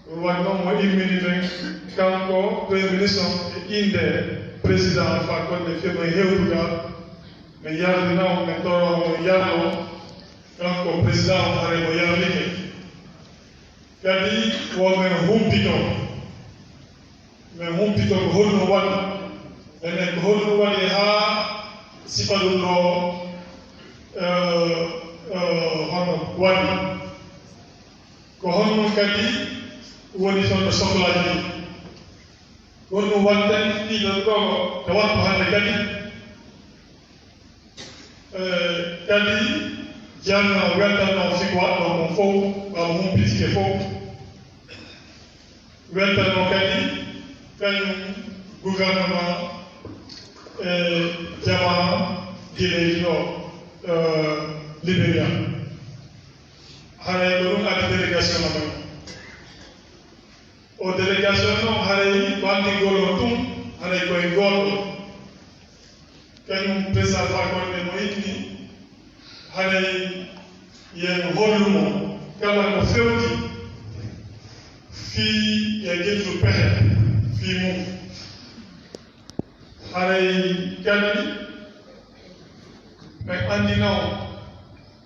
Ɗum waɗi non mo immini men, kanko Premier Ministre on, e innde Président Alpha Condé, fii men hewtude, men yardina on, men toro on, men yarno on, kanko Président on, haray mo yardike. Kadi, wo men humpito. Men humpito ko honno waɗi, enen ko honno waɗi haa sifa ɗum ɗoo, eh, eh, hono waɗi. Ko honno kadi woni toon ɗo soklaaji ɗin. Ko honno waɗten ɗiɗon ɗoo ka wattu hannde kadi. Eh, kadi, Janno weltanno fii ko waɗɗoo kon fow, ɓaawo humpitike fow. Weltanno kadi kañum gouvernement e jamaa gineeji ɗoo, eh, Liberia. Haray ko ɗum addi délégation maɓɓe on. O délégation non haray ko anndi golo tun, haray ko e gooto. Kañum Président Alpha Condé mo inni, haray yen hollu mo kala ko fewti fii e ƴettu pehe fii mum. Haray kadi ɓe anndino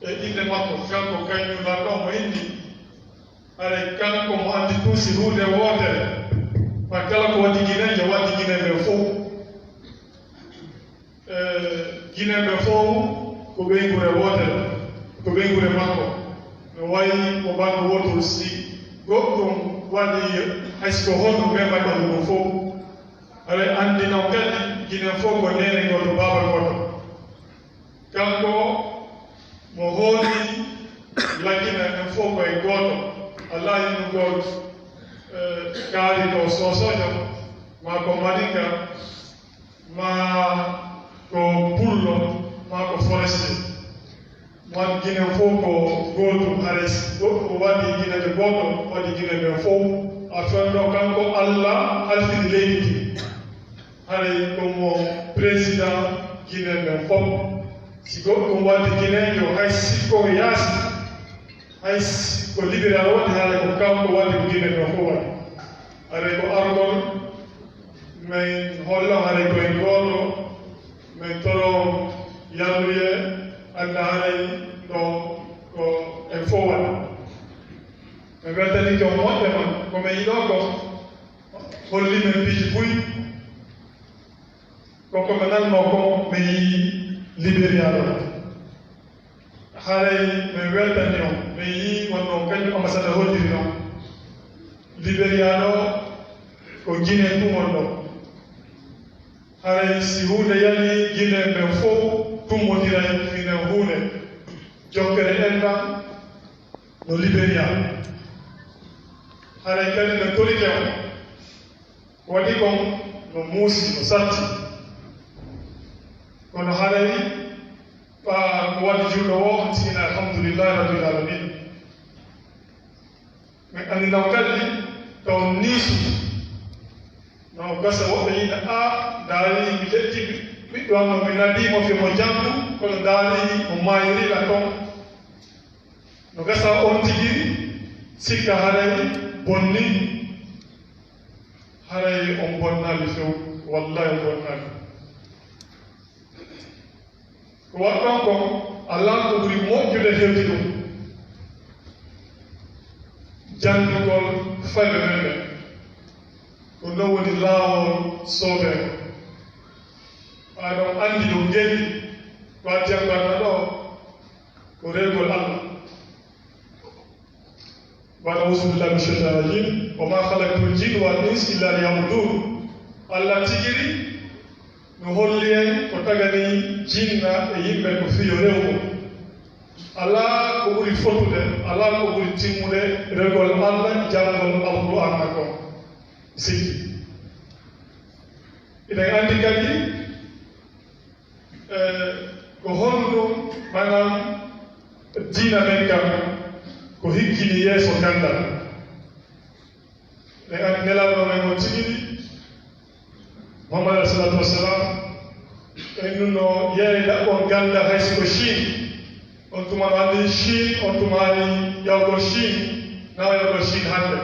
e innde makko, kanko kañum lanɗo mo inni, haray kanko mo anndi tun si huunde wootere, ma kala ko waɗi Gineejo, waɗi Gineeɓe fow. Eh, Gineeɓe fow ko ɓeynguure wootere, ko ɓeynguure makko. No wayi ko ɓanndu wootu, si goɗɗum waɗi, hay si ko honɗum, ɓe mbaɗi ɗum fow. Aɗa anndi non kadi, Gine fow ko neene gooto, baaba gooto. Kanko mo hooli Lagine en fow ko e gooto. Alaa hino gooto, eh, kaari ko Soosoojo, maa ko Maninka, maa ko Pullo, maa ko Forestier. Wan Gine fow ko gootum, haray si goɗɗum waɗi Gine ɓe gooto, waɗi Gine ɓe fow. A fewndo kanko Alla halfini leydi ndi. Haray ko mo président Gine ɓen fow. Si goɗɗum waɗi Gineejo, hay si ko yaasi, hay si ko Libéria waɗi, haray ko kanko waɗi ko Gine ɓen fow waɗi. Haray ko argol men hollo haray ko en gooto, men toro yarluyee, annda haray ɗo ko en fow waɗa. Men weltanike on moƴƴa non, ko men yiɗoo kon, holli men piiji buy, Ko ɓe nannoo kon, ɓe yi'i Liberiyaa ɗoo. Haray men weltanii on, men yi'i wonno on kañum ambassadeur holliri non. Liberiyaa ɗoo ko Guinée tun wonɗon. Haray si huunde yalii, Guinée ɓen fow tummondiray fii nden huunde. Jokkere enɗan no Liberiyaa. Haray kadi no torike on. Ko waɗi kon no muusi, no satti. Kono haray ɓaa ko waɗi julɗo woo, on tigi na alhamdulillahi rabbil alamin. Men anndi non kadi ka on niisu. No gasa woɓɓe yi'a, "Aa, ndaarii mi ƴetti ɓiɗɗo an on, mi nabii mo fii mo janngu, kono ndaarii mo maayiri lan ton." No gasa on tigi sikka haray bonni. Haray on bonnaali few, wallahi on bonnaali. Ko waɗɗon kon, alaa ko ɓuri moƴƴude hewti ɗum. Janndugol fayɓe men ɓen. Ko non woni laawol soobeego. Aɗon anndi ɗum geni, ko a jannganno ɗoo, ko rewgol Allah. Baada auzu billahi min shaitan rajim, wa ma khalaqtul jinna wal insa illa liya'budun. Allah tigiri no holli en ko tagani jinna e yimɓe ko fii yo rewu mo. Alaa ko ɓuri fotude, alaa ko ɓuri timmude rewgol Allah, janngol Alqur'aana kon. Sikki. Eɗen anndi kadi, eh, ko honɗum, maanaam, diina men kan, ko hikkini yeeso ganndal. Eɗen anndi Nelaaɗo men on tigi, Muhammad alayhi salaatu wa salaam, en ɗum no yeey ɗaɓɓon ganndal hay si ko Chine. On tuma no anndi Chine, on tuma ari yawgol Chine, na yawgol Chine hannde.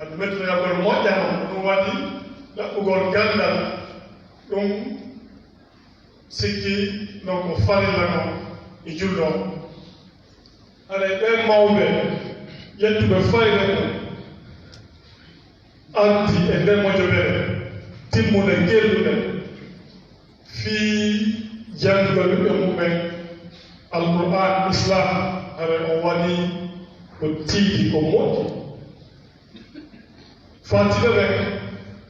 Adu mettuno yawgol moƴƴa non, ɗum waɗi ɗaɓɓugol ganndal. Ɗum sikki non ko farilla non e julɗo on. Haray ɓen mawɓe ƴettuɓe fayde mum ardi e nden mojobere timmunde, gellude, fii janngugol ɓiɓɓe mumen Alqur'aan, Islaam, haray on waɗii ko tiiɗi, ko moƴƴi. Faatiiɓe ɓen,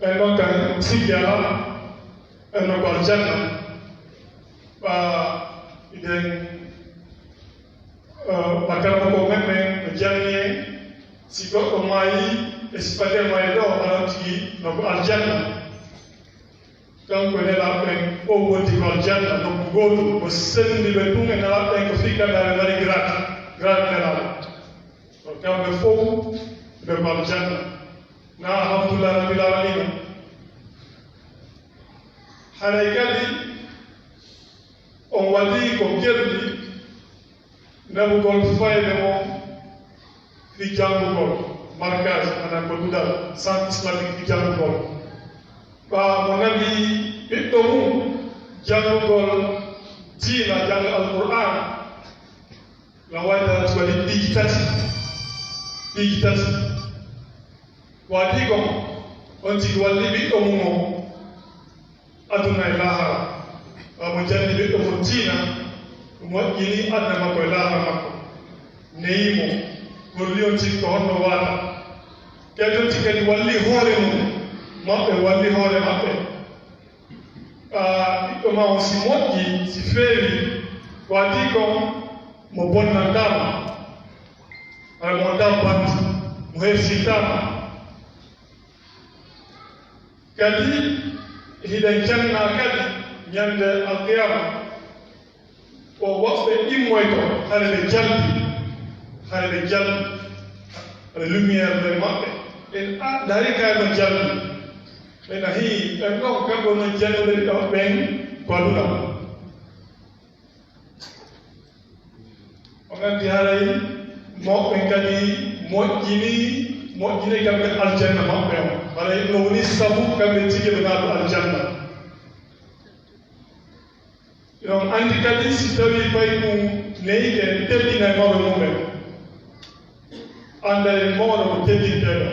ɓen ɗon kan sikki alaa, ɓen ɗon ko aljanna. Ɓaa, iɗen, eh, ɓa karamoko men ɓen no janni en, si goɗɗo maayii e sifa nden maayde on, aɗa tigi no ko aljanna. Kanko e Nelaaɓe ɓen, o wondi ko aljanna, nokku gootu, o senndi ɓe tun e Nelaaɓe ɓen, ko fii kandaa ɓe mari grade, grade Nelaaɓe. Kono kamɓe fow ɓe ko aljanna. Na alhamdulillah rabbil alamina. Haray kadi on waɗii ko gelli naɓugol fayde mon fii janngugol, markaz, maanaam ko duɗal, centre islamique fii janngugol. Ɓaa mo naɓi ɓiɗɗo mum janngugol diina, jannga Alqur'aan, no waɗi tan waɗi piiji tati, piiji tati. Ko adii kon, on tigi walli ɓiɗɗo mum on aduna e laahara. Ɓaa mo janni ɓiɗɗo mum diina, ɗum moƴƴini aduna makko e laahara makko. Neyi mo, golli on tigi ko honno waata. Kadi on tigi kadi walli hoore mum, maɓɓe walli hoore maɓɓe. Ɓaa ɓiɗɗo maa on si moƴƴi, si feewi, ko adii kon mo bonnantaa ma, hara mo wontaa bandi, mo hersintaa ma. Kadi hiɗen jannaa kadi ñande alqiyama, ko woɓɓe immoyto, hara ɓe jalbi, hara ɓe jalbi, hara lumière nder maɓɓe. En a, dari kay no jalbi. Ɓen a hii, ɓen ɗon kamɓe no jannuɓe ɗon ɓen ko aduna. On anndi haray mawɓe kadi moƴƴini, moƴƴini kamɓe aljanna maɓɓe on. Haray no woni sabu kamɓe tigi ɓe naatu aljanna. Hiɗon anndi kadi, si tawii fay ɗum neyike, teddinay mawɓe mumen. Annda en mawɗo ko teddinteeɗo.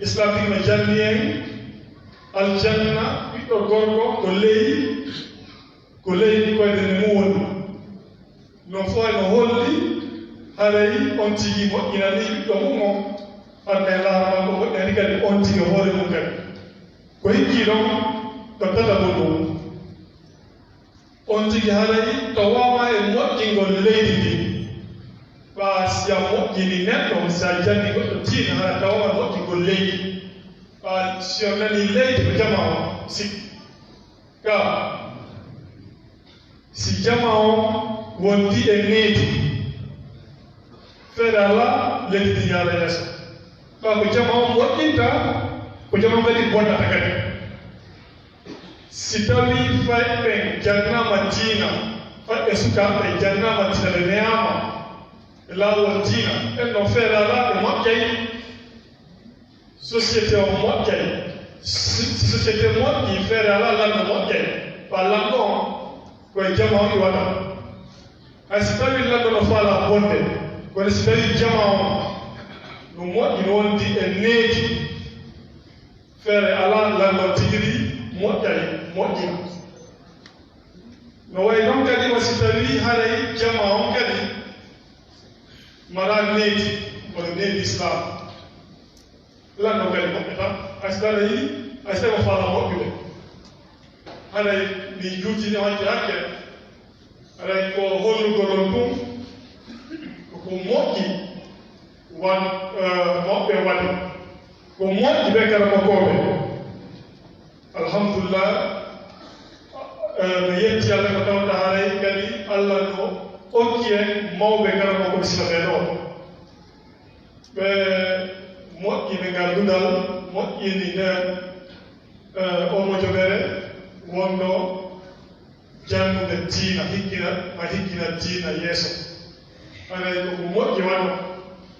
Islam tigi no janni en aljanna, Ɓiɗɗo gorko ko ley, ko ley koyɗe mum woni. Non fof no holli haray on tigi moƴƴinanii ɓiɗɗo mum on, hannde laara ko moƴƴani kadi on tigi hoore mum kadi. Ko hikki ɗon ko tata ɗum. On tigi haray tawaama e moƴƴingol leydi ndin. Ɓaa si a moƴƴini neɗɗo, si a janni goɗɗo diina, hara tawaama moƴƴingol leydi. Ɓaa si on nani leydi ko jamaa on, sikki. Ka, si jamaa on wondi e needi, feere alaa leydi ndi yaara yeeso. Ɓaa ko jamaa on moƴƴinta, ko jamaa on kadi bonnata kadi. Si tawii fayɓe jannaama diina, fayɓe sukaaɓe jannaama diina, ɓe neyaama e laawol diina, en no feere alaa ɓe moƴƴay. Société o moƴƴay. Si, si société moƴƴi, feere alaa lanɗo moƴƴay. Ɓaa lanɗo on, ko e jamaa on iwata. Hay si tawii lanɗo no faalaa bonde, kono si tawii jamaa on no moƴƴi, no wondi e needi, feere alaa lanɗo tigi moƴƴay, moƴƴina. No wayi non kadi, o si tawii haray jamaa on kadi maraa needi, kono needi Islaam. Lanɗo kadi moƴƴata, hay si tawi, hay si tawi o faalaa moƴƴude. Haray mi juutini on hakke, haray ko hollugol on ɗum, ko moƴƴi wan-, eh, mawɓe waɗi, ko moƴƴi ɓe karamokooɓe. Alhamdulillah, eh, mi yetti Alla ko tawta haray kadi Alla no okki en mawɓe karamokooɓe sila ɓe ɗo. Ɓe moƴƴini ngal duɗal, moƴƴini nden, eh, oo mojobere wonɗo janngude diina, hikkina, ma hikkina diina yeeso. Haray ko ko moƴƴi waɗo.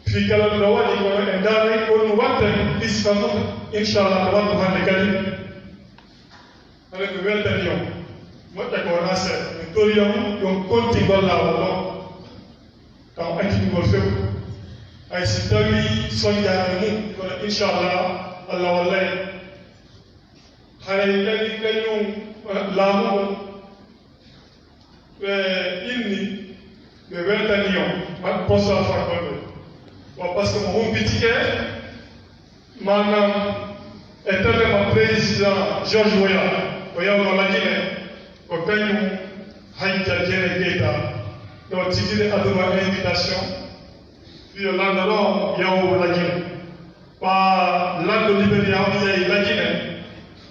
Fii kala ɗo waɗi kono en ndaaray ko ɗum watta his ka mum, inchallah, ko wattu hannde kadi. Haray ko weltani on. Moƴƴa ko wonaa seeɗa. Mi tori on, yo on kontingol laawol on. Taw accidugol few. Hay si tawii sonjaani mum, kono inchallah, Allah wallay. Haray kadi kañum, eh, laamu on, ɓe inni, ɓe weltani on, ɓe postal fakkolɓe. Wa, par ce que mo humpitike, maanaam, e télé mo président George Weah, o yawno Lagine, ko kañum Hajja Jene Keita, ɗo tigi ɓe aduna invitation, fii yo lanndo ɗo yahu Lagine. Ɓaa lanndo Liberia on yahi Lagine,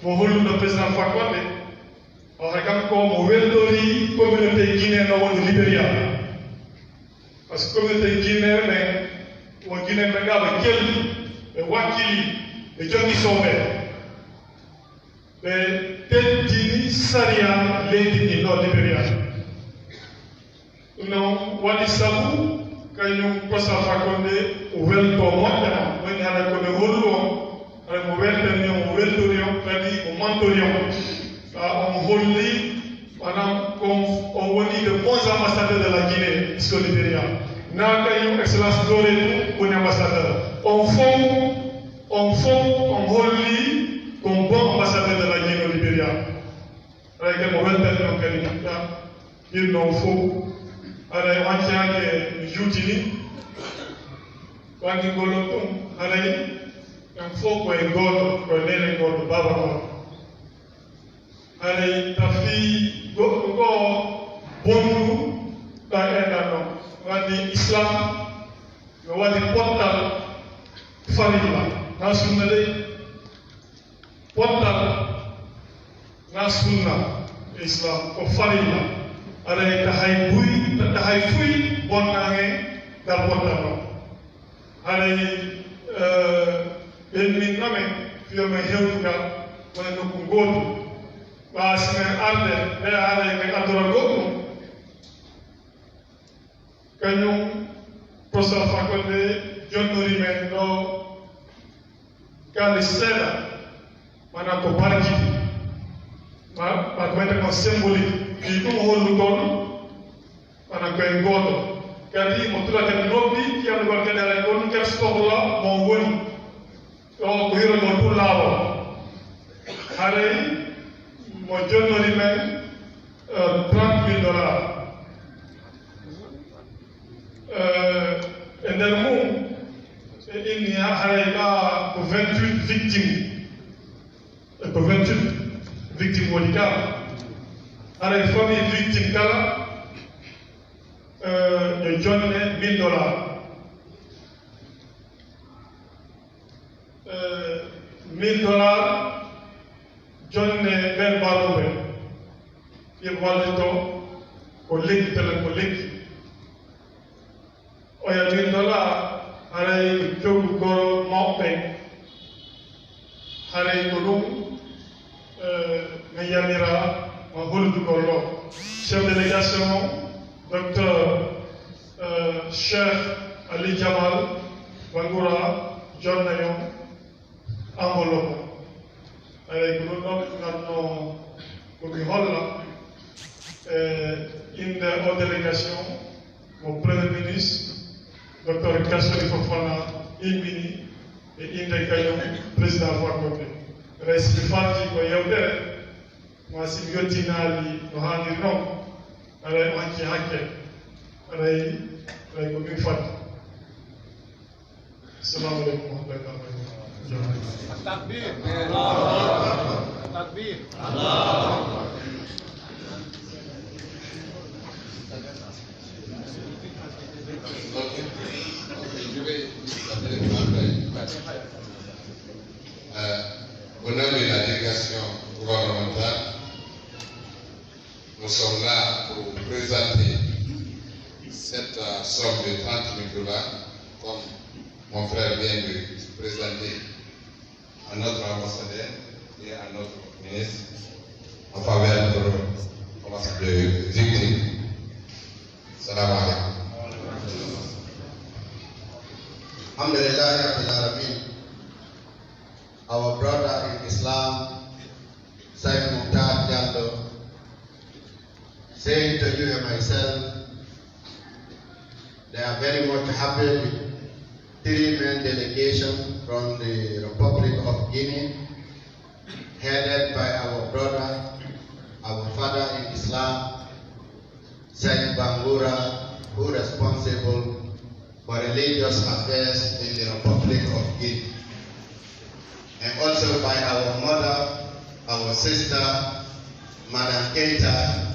mo holluno président Fakonde, o hay kanko mo weltori communauté guinéen no wonde Liberia. Par ce que communauté guinéen ɓen, wo Guinéen ɓe ngaa ɓe kelli, ɓe wakkili, ɓe jonngi sooɓe. Ɓe teddini sariya leydi ndin ɗo Liberia. Ɗum non waɗi sabu kañum Kosa Fakonde welto moƴƴa, woni haɗa ko ɓe hollu on, haɗa mo weltani on, mo weltori on, kadi mo mantori on. Sa on holli, maanaam, ko on woni les bons ambassadeurs de la Guinée sur Liberia. Na kañum Excellence Dore ɗum woni ambassadeur. On fow, on fow, on holli ko on bon ambassadeur de la Guinée au Liberia. Haray kadi mo weltani on kadi moƴƴa, hinno on fow. Haray on accaaki mi juutini. Ɓanngingol on ɗum, haray en fow ko en gooto, ko e neene gooto, baaba gooto. Haray tafi goɗɗo goo bonndu ɗa enɗan non. Wandi Islam no waɗi pottal farilla, na sunna dey. Pottal na sunna e Islam, ko farilla. Haray ka hay buy, ka hay fuy bonna hen ngal pottal non. Haray, eh, ɓen min namen fiyo men hewtugal wona nokku gootu. Ɓaa si men arde, ɓe haray men addora goɗɗum. Kañum Kosa Fakonde jonnori men ɗo kaalis seeɗa, maanaam ko barkiti. Ma, ma ko wiyetee kon symbolique. Fii ɗum hollugol, maanaam ko en gooto. Kadi mo tula kadi noddi, fii annugol kadi haray on kadi sohla mo woni. Ɗo ko hiragol ɗum laawol. Haray Mo jonnori men, eh, trente mille dollars. Eh, e nder mum, ɓe inni haray ɗa ko vingt-huit victimes. E ko vingt-huit victimes woni ka. Haray famille victime kala, eh, yo jonne mille dollars. Eh, mille dollars, jonne ɓen mbaruɓe. Yo wallito ko lekki, telen ko lekki. Oya mille dollars, haray ko coggu goro mawɓe. Haray ko ɗum, eh, mi yamira mo hollugol ɗo. Chef délégation, Docteur, eh, Cheikh Ali Jamal Bangoura, jonnayon enveloppe. Haray ko ɗum ɗon ngarnoo ko mi holla, eh, innde o délégation mo Premier Ministre, Docteur Kassory Fofana immini, e innde kañum Président Fakonde. Haray si mi faaltii ko yewtere, maa si mi yottinaali no haaniri non, haray o hakkii hakke, haray, haray ko min faalti. Assalamu alaikum wa rahmatullahi wa barakatuh. Takbir. Takbir. Euh, au nom de la délégation gouvernementale, nous sommes là pour présenter cette, euh, somme de trente mille dollars, comme mon frère vient de présenter à notre ambassadeur et à notre ministre en faveur de, de victimes. Salam alaikum. Alhamdulillahi Rabbil Alamin. Our brother in Islam, Said Mukhtar Jallo, saying to you and myself, they are very much happy with three-man delegation from the Republic of Guinea, headed by our brother, our father in Islam, Said Bangoura, who responsible for religious affairs in the Republic of Guinea, and also by our mother, our sister, Madam Keita.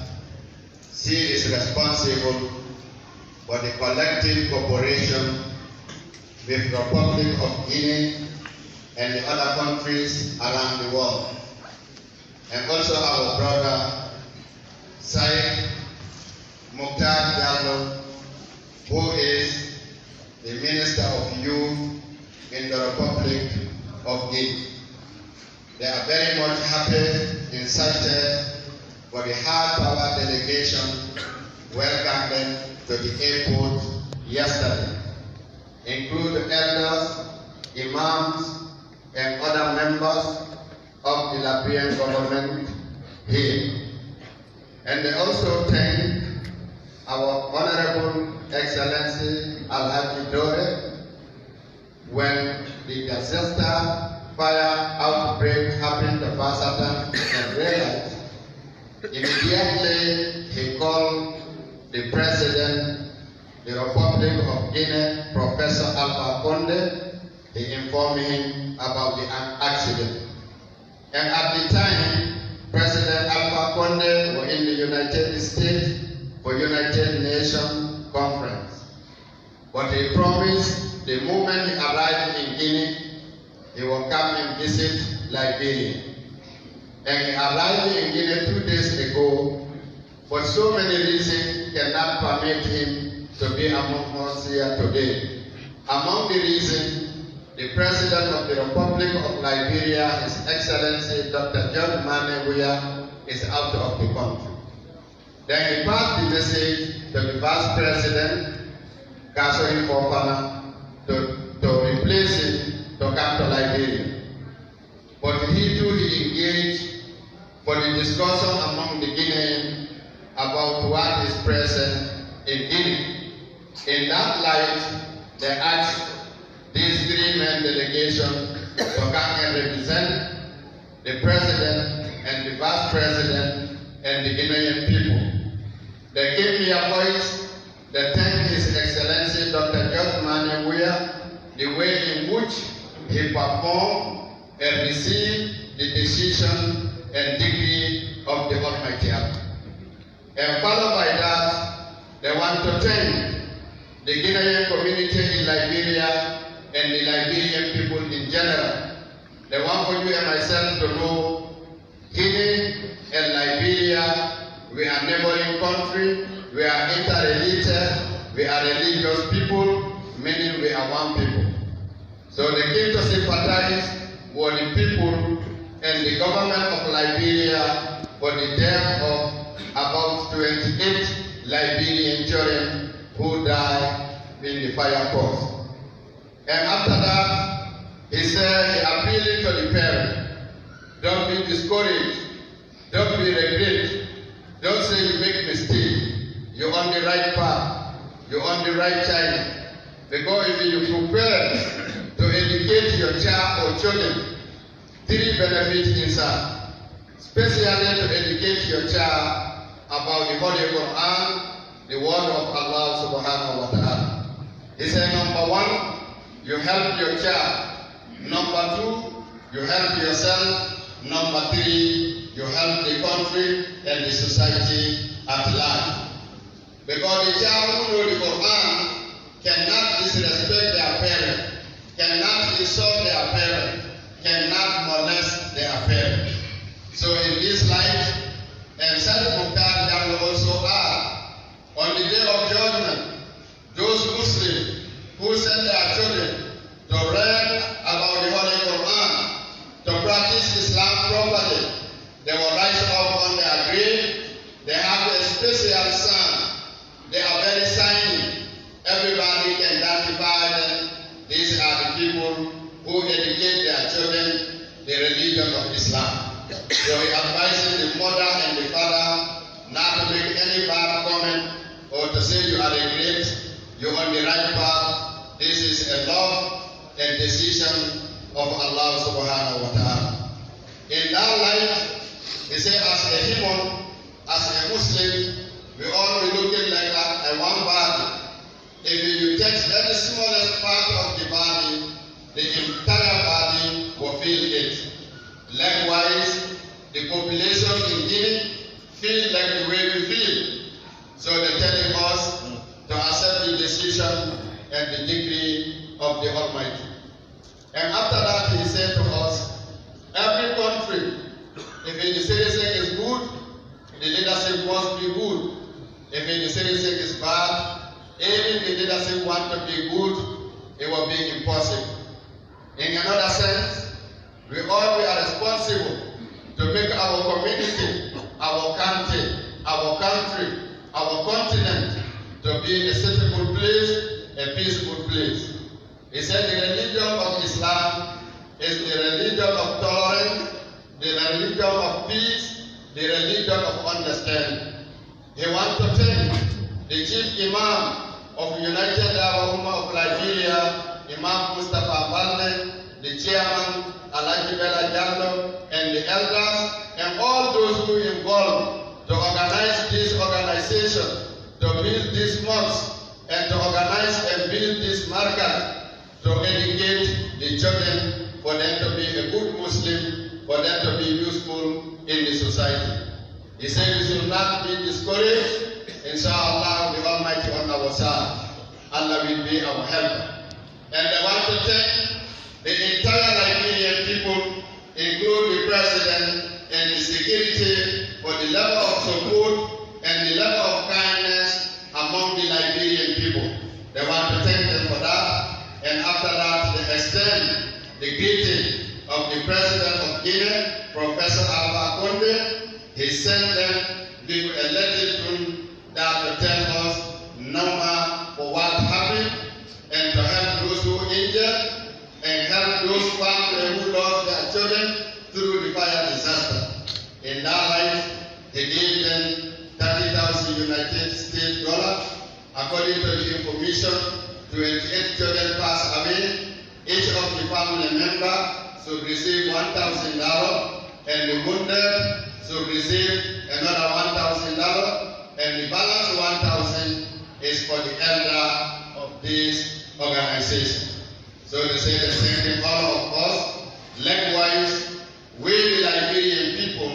She is responsible for the collective cooperation with Republic of Guinea and the other countries around the world. And also our brother Said Mukhtar Jallo, who is the Minister of Youth in the Republic of Guinea. They are very much happy in such a, for the high power delegation welcomed them to the airport yesterday, include elders, imams, and other members of the Liberian government here. And they also thank our Honorable Excellency Alhaji Dore when the disaster fire outbreak happened to Basata and realized, immediately he called the President, the Republic of Guinea, Professor Alpha Conde. He informed him about the an-, accident. And at the time, President Alpha Conde was in the United States for United Nations Conference. But he promised the moment he arrived in Guinea, he will come and visit Liberia. And he arrived in Guinea two days ago, but so many reasons cannot permit him to be among us here today. Among the reasons, the President of the Republic of Liberia, His Excellency Doctor John Mahama Weah, is out of the country. Then he passed the message to the Vice President, Kassory Fofana, to, to replace him to come to Liberia. But he too, he engaged for the discussion among the Guineans about what is present in Guinea. In that light, they asked this three-man delegation to come and represent the President and the Vice President and the Guinean people. They give me a voice. They thank His Excellency Doctor George Manneh Weah the way in which he performed and received the decision and decree of the Almighty Allah. And followed by that, they want to thank the Guinean community in Liberia and the Liberian people in general. They want for you and myself to know Guinea and Liberia, we are neighboring country, we are interrelated, we are religious people, meaning we are one people. So they came to sympathize with the people and the government of Liberia for the death of about twenty-eight Liberian children who died in the fire cause. And after that, he said he appealing to the parents, don't be discouraged, don't be regret, don't say you make mistake, you're on the right path, you're on the right channel. Because if you prepare to educate your child or children, three benefits inside, especially to educate your child about the Holy Quran, the word of Allah subhanahu wa ta'ala. He said, number one, you help your child. Number two, you help yourself. Number three, you help the country and the society at large. Because the child who know the Quran cannot disrespect their parent, cannot insult their parent, cannot molest their parent. So in this light, and Said Mukhtar Jallo also add, on the day of judgment, those Muslims who send their children to learn about the Holy Quran, to practice Islam properly, they will rise up on their grave. They have a special sign. They are very shiny. Everybody can identify them. These are the people who educate their children the religion of Islam. So we advise the mother and the father not to make any bad comment or to say you are a great, you're on the right path. This is a love and decision of Allah subhanahu wa ta'ala. In that light, he said, as a human, as a Muslim, we all be looking like a, a one body. If you take any smallest part of the body, the entire body will feel it. Likewise, the population in Guinea feel like the way we feel. So they're telling us to accept the decision and the decree of the Almighty. And after that, he said to us, every country, if the citizen is good, the leadership must be good. If the citizen is bad, even the leadership want to be good, it will be impossible. In another sense, we all we are responsible to make our community, our country, our country, our continent to be a suitable place, a peaceful place. He said the religion of Islam is the religion of tolerance, the religion of peace, the religion of understanding. He wants to thank the chief imam of United Dawah Ummah of Liberia, Imam Mustafa Balde, the chairman, Alhaji Bella Jallo, and the elders, and all those who involved to organize this organization, to build this mosque, and to organize and build this market, to educate the children, for them to be a good Muslim, for them to be useful in the society. He said we should not be discouraged. Inshallah, the Almighty on our side. Allah will be our helper. And I want to thank the entire Liberian people, include the president and the security, for the level of support and the level of kindness among the Liberian people. They want to thank them for that. And after that, they extend the greeting of the president of Guinea, Professor Alpha Conde. He sent them with a little tune that to tell us no more for what happened and to help those who injured and help those families who lost their children through the fire disaster. In that light, he gave them thirty thousand United States dollar. According to the information, twenty-eight children passed away. Each of the family member should receive one thousand dollars, And the wounded should receive another one thousand dollars, and the balance one thousand is for the elder of this organization. So they say they send him all of us. Likewise, we the Liberian people,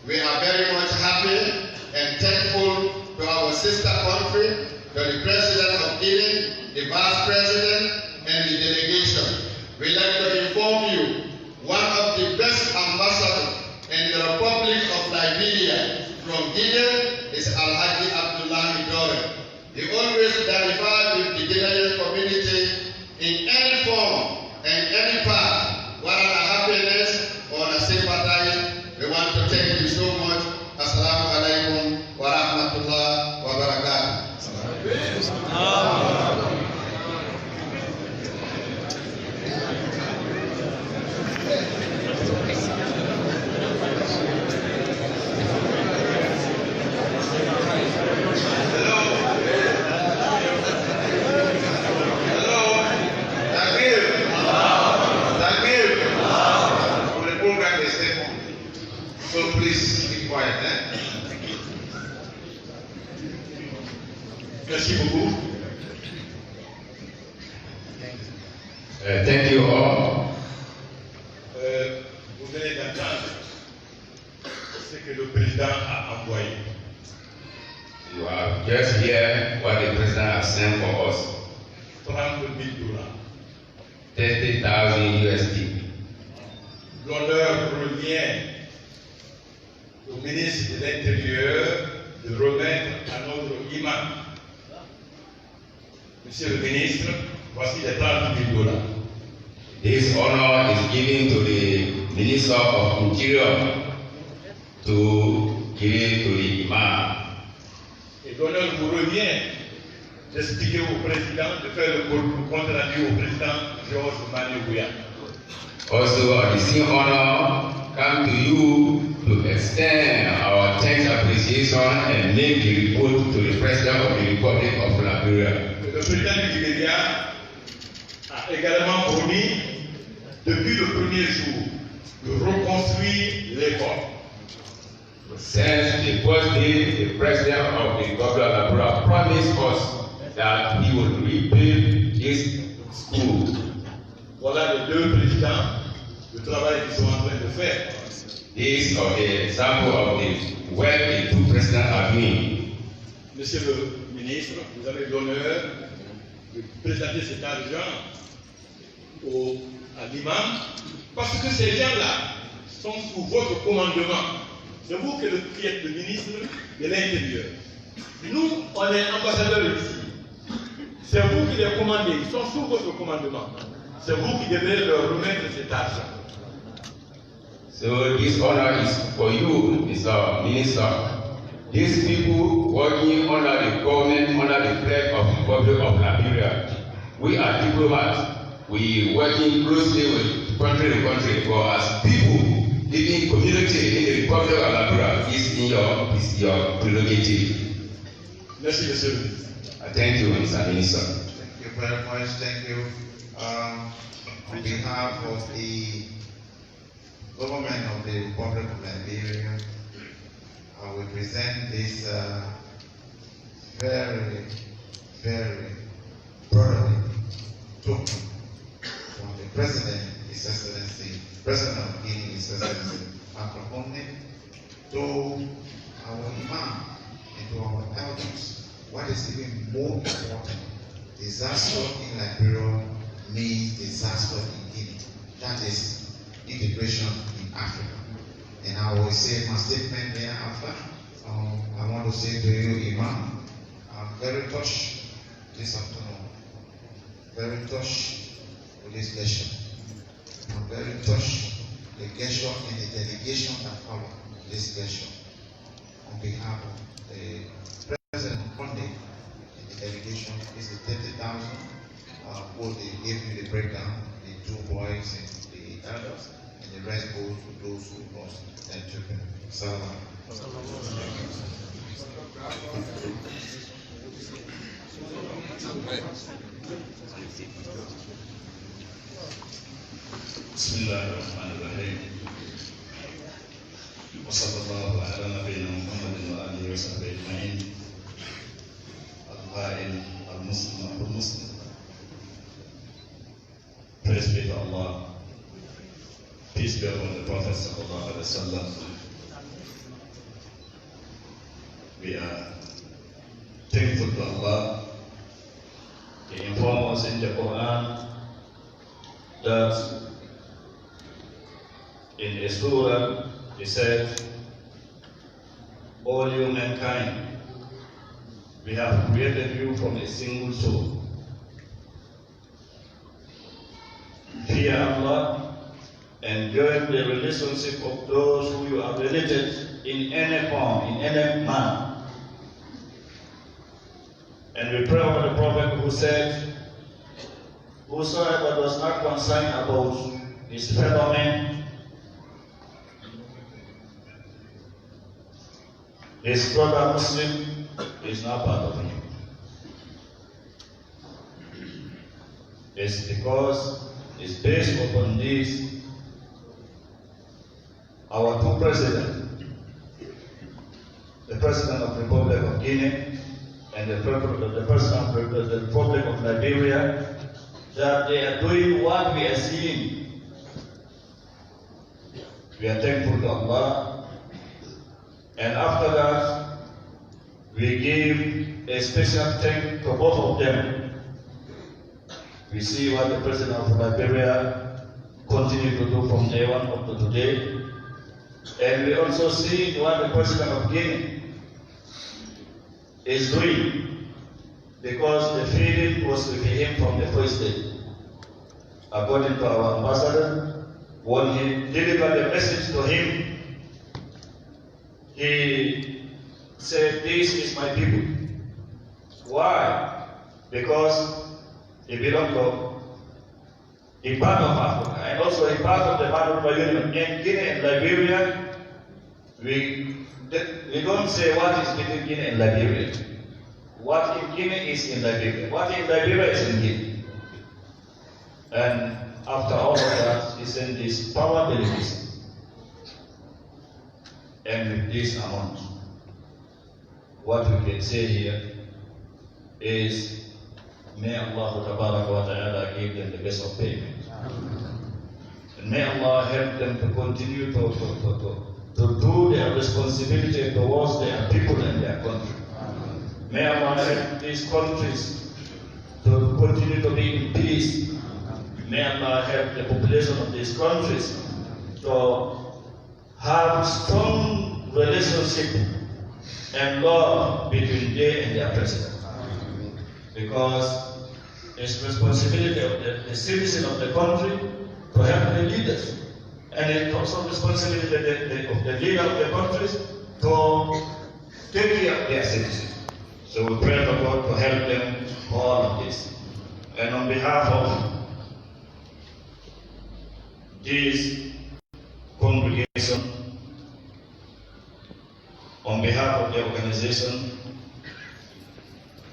we are very much happy and thankful to our sister country, to the president of Guinea, the vice president, and the delegation. We like to inform you, one of the best ambassadors in the Republic of Liberia from Guinea is Alhaji Abdullahi Dore. He always dialogue with the Guinean community in any form and any part, whether na happiness or na sympathy. We want to thank you so much. Assalamu alaikum wa rahmatullah wa barakatuh. Hello? Hello? Takbir? Takbir? Pour le program, stay on. So please keep quiet, eh? Merci beaucoup. Uh, thank you all. Euh, vous venez d'entendre ce que le président a envoyé. You have just heard what the president has sent for us. Trente mille dollars. Thirty thousand U S D. L'honneur revient au ministre de l'Intérieur de remettre à notre imam. Monsieur le ministre, voici les trente mille dollars. This honor is given to the Minister of Interior to give it to the Imam. Et l'honneur vous revient d'expliquer au président, de faire le compte rendu au président Georges Mani Weah. Also, the same honor come to you to extend our thanks, appreciation, and make the report to the President of the Republic of Liberia. Le président du Libéria a également promis, depuis le premier jour, de reconstruire l'école. Since the first day, the President of the Republic of Liberia promised us that he would rebuild this school. Voilà les deux présidents, le travail qu'ils sont en train de faire. These are the example of the work the two presidents are doing. Monsieur le ministre, vous avez l'honneur de présenter cet argent au, à l'imam, parce que ces gens-là sont sous votre commandement. C'est vous qui êtes le ministre de l'Intérieur. Nous, on est ambassadeurs ici. C'est vous qui les commandez, ils sont sous votre commandement. C'est vous qui devez leur remettre cet argent. So this honor is for you, Mister Minister. These people working under the government, under the flag of the Republic of Liberia. We are diplomats. We working closely with country to country. For as people living community in the Republic of Liberia, is in your, is your prerogative. Merci, Monsieur le Ministre. Uh, thank you, Mister Minister. Thank you very much. Thank you. Um, on behalf of the government of the Republic of Liberia, I will present this, uh, very, very brotherly token from the President, His Excellency, President of Guinea, His Excellency Alpha Conde, to our Imam and to our elders. What is even more important, disaster in Liberia means disaster in Guinea. That is integration in Africa. And I will say my statement thereafter. Um, I want to say to you, Imam, I'm very touched this afternoon, very touched with this lecture. I'm very touched, the gesture and the delegation that followed this lecture. On behalf of the President Conde and the delegation, is the thirty thousand, uh, what they gave you the breakdown, the two boys and the elders, and the rest goes to those who lost their children. Salam. بسم الله الرحمن الرحيم. وصلى الله على نبينا محمد وآله وصحبه أجمعين. القائل: المسلم أخو المسلم. Praise be to Allah. Peace be upon the Prophet sallallahu alaihi wasallam. We are thankful to Allah. He informed us in the Quran that in a surah, He said, "All you mankind, we have created you from a single soul." Fear Allah and join the relationship of those who you are related in any form, in any manner. And we pray over the Prophet who said, "Whosoever does not concern about his fellow man, his brother Muslim, is not part of him." It's because it's based upon this, our two presidents, the president of Republic of Guinea and the pre-, the president of the Republic of Liberia, that they are doing what we are seeing. We are thankful to Allah. And after that, we give a special thank to both of them. We see what the president of Liberia continued to do from day one up to today. And we also see what the president of Guinea is doing, because the feeling was with him from the first day. According to our ambassador, when he delivered the message to him, he said, "This is my people." Why? Because he belonged to a part of Africa, and also a part of the Maghreb Union. And Guinea and Liberia, we, we don't say what is between Guinea and Liberia. What in Guinea is in Liberia. What in Liberia is in Guinea. And after all of that, he sent this power delegation. And with this amount, what we can say here is, may Allah tabaraka wa ta'ala give them the best of payment. And may Allah help them to continue to, to, to, to, to do their responsibility towards their people and their country. May Allah help these countries to continue to be in peace. May Allah help the population of these countries to have strong relationship and love between they and their president. Because it's responsibility of the, the citizen of the country to help the leaders. And it's also responsibility of the, the, of the leader of the countries to take care of their citizens. So we pray for God to help them for all of this. And on behalf of this congregation, on behalf of the organization,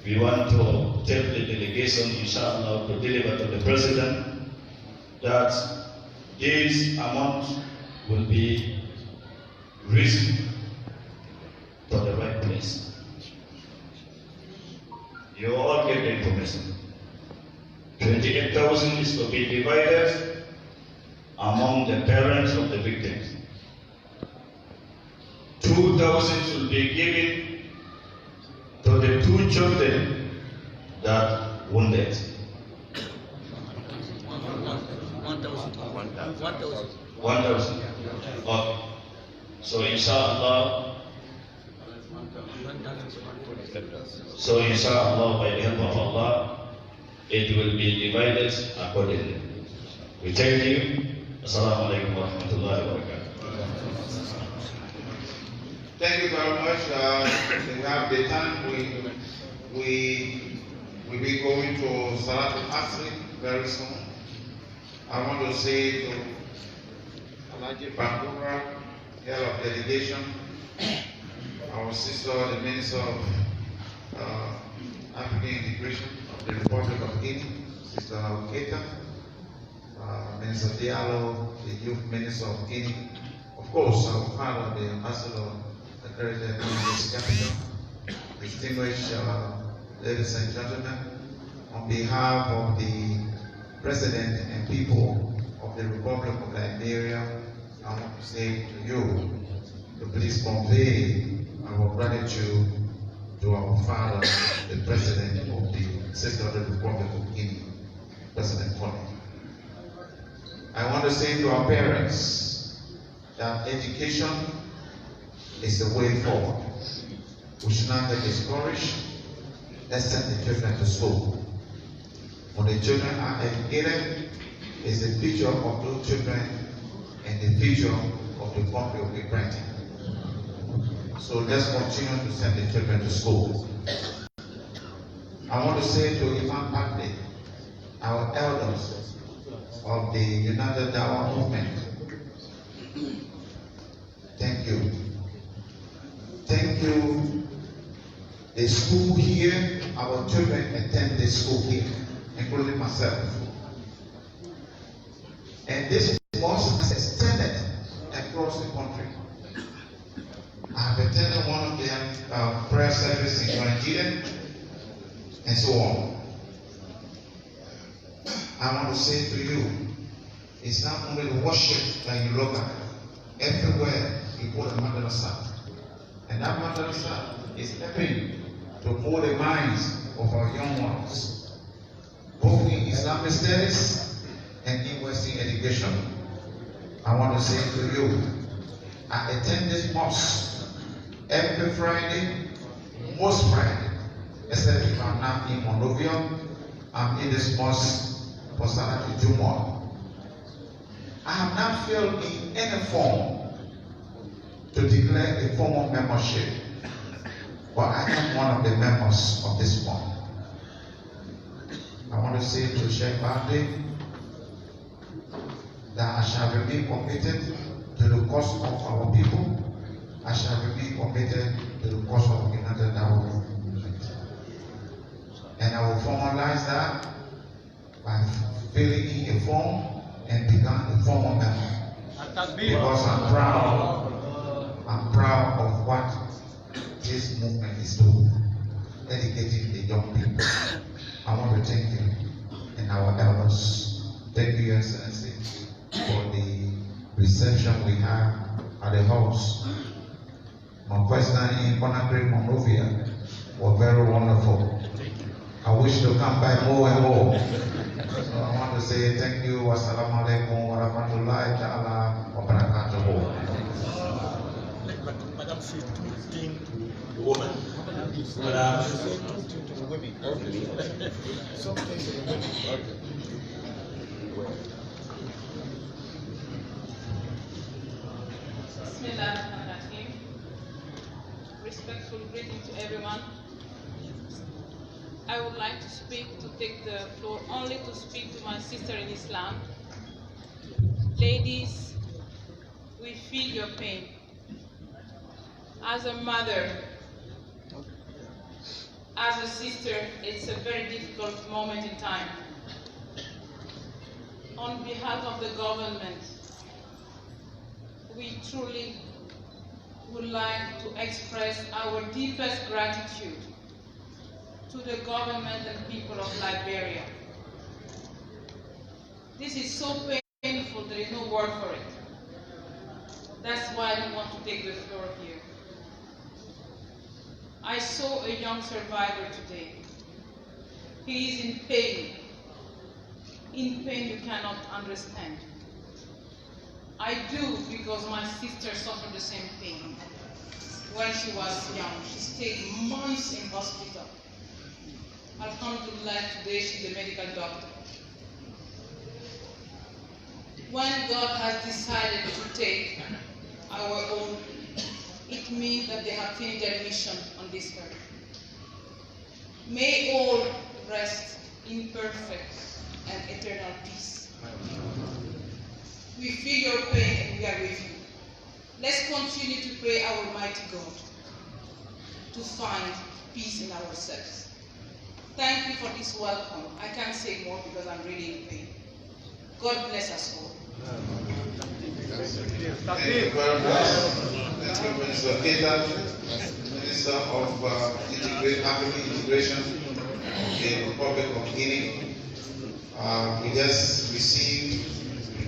we want to tell the delegation, inshallah, to deliver to the president that this amount will be reached to the right place. You all get the information. Twenty-eight thousand is to be divided among the parents of the victims. Two thousand should be given to the two children that wounded. One thousand. One thousand. Okay. So, inshallah, so, inshallah, by the help of Allah, it will be divided accordingly. We thank you. Assalamu alaikum wa rahmatullahi wa barakatuh. Thank you very much. Uh, we have the time. We, we will be going to Salatul Asr very soon. I want to say to Alhaji Bakura, head of delegation, our sister, the Minister of, uh, African Integration of the Republic of Guinea, Sister Uketa, uh, Minister Diallo, the Youth Minister of Guinea, Of course, our father, the ambassador, the great Minister Capital, distinguished, uh, ladies and gentlemen, on behalf of the President and people of the Republic of Liberia, I want to say to you to please convey our gratitude to our father, the President of the Sister of the Republic of Guinea, President Kone. I want to say to our parents that education is the way forward. We should not get discouraged. Let's send the children to school. When the children are educated, it's the future of those children and the future of the country will be brighter. So let's continue to send the children to school. I want to say to Imam Bakri, our elders of the United Dawa Movement, thank you. Thank you. The school here, our children attend the school here, including myself. And this mosque has extended across the country. I have attended one of their, uh, prayer service in Nigeria, and so on. I want to say to you, it's not only the worship that you look at. Everywhere you go to madrasa. And that madrasa is helping to mold the minds of our young ones, both in Islamic studies and in Western education. I want to say to you, I attend this mosque every Friday, most Friday, except if I'm not in Monrovia, I'm in this mosque for Salat Jumu'ah. I have not filled in any form to declare a formal membership, but I am one of the members of this mosque. I want to say to Sheikh Bande that I shall remain committed to the cause of our people. I shall remain committed to the cause of United Dawa Movement. And I will formalize that by filling in a form and become a formal member. Because I'm proud, I'm proud of what this movement is doing, educating the young people. I want to thank you and our elders. Thank you, Your Excellency, for the reception we have at the house. My question in Conakry, Monrovia, was very wonderful. I wish to come by more and more. So I want to say thank you. Wassalamu alaikum wa rahmatullahi ta'ala wa barakatuhu. Let Madam say two things to the woman. Madam, say two things to the women. Okay. Something to the women. Okay. Bismillah ar-Rahman ar-Rahim. Respectful greeting to everyone. I would like to speak, to take the floor only to speak to my sister in Islam. Ladies, we feel your pain. As a mother, as a sister, it's a very difficult moment in time. On behalf of the government, we truly would like to express our deepest gratitude to the government and people of Liberia. This is so painful, there is no word for it. That's why we want to take the floor here. I saw a young survivor today. He is in pain, in pain you cannot understand. I do, because my sister suffered the same thing when she was young. She stayed months in hospital. Alhamdulillah, today she's a medical doctor. When God has decided to take our own, it means that they have finished their mission on this earth. May all rest in perfect and eternal peace. We feel your pain and we are with you. Let's continue to pray our mighty God to find peace in ourselves. Thank you for this welcome. I can't say more because I'm really in pain. God bless us all. Thank you very much. Thank you, Minister Peter, Minister of uh, Integra- African Integration in the Republic of Guinea. Uh, we just received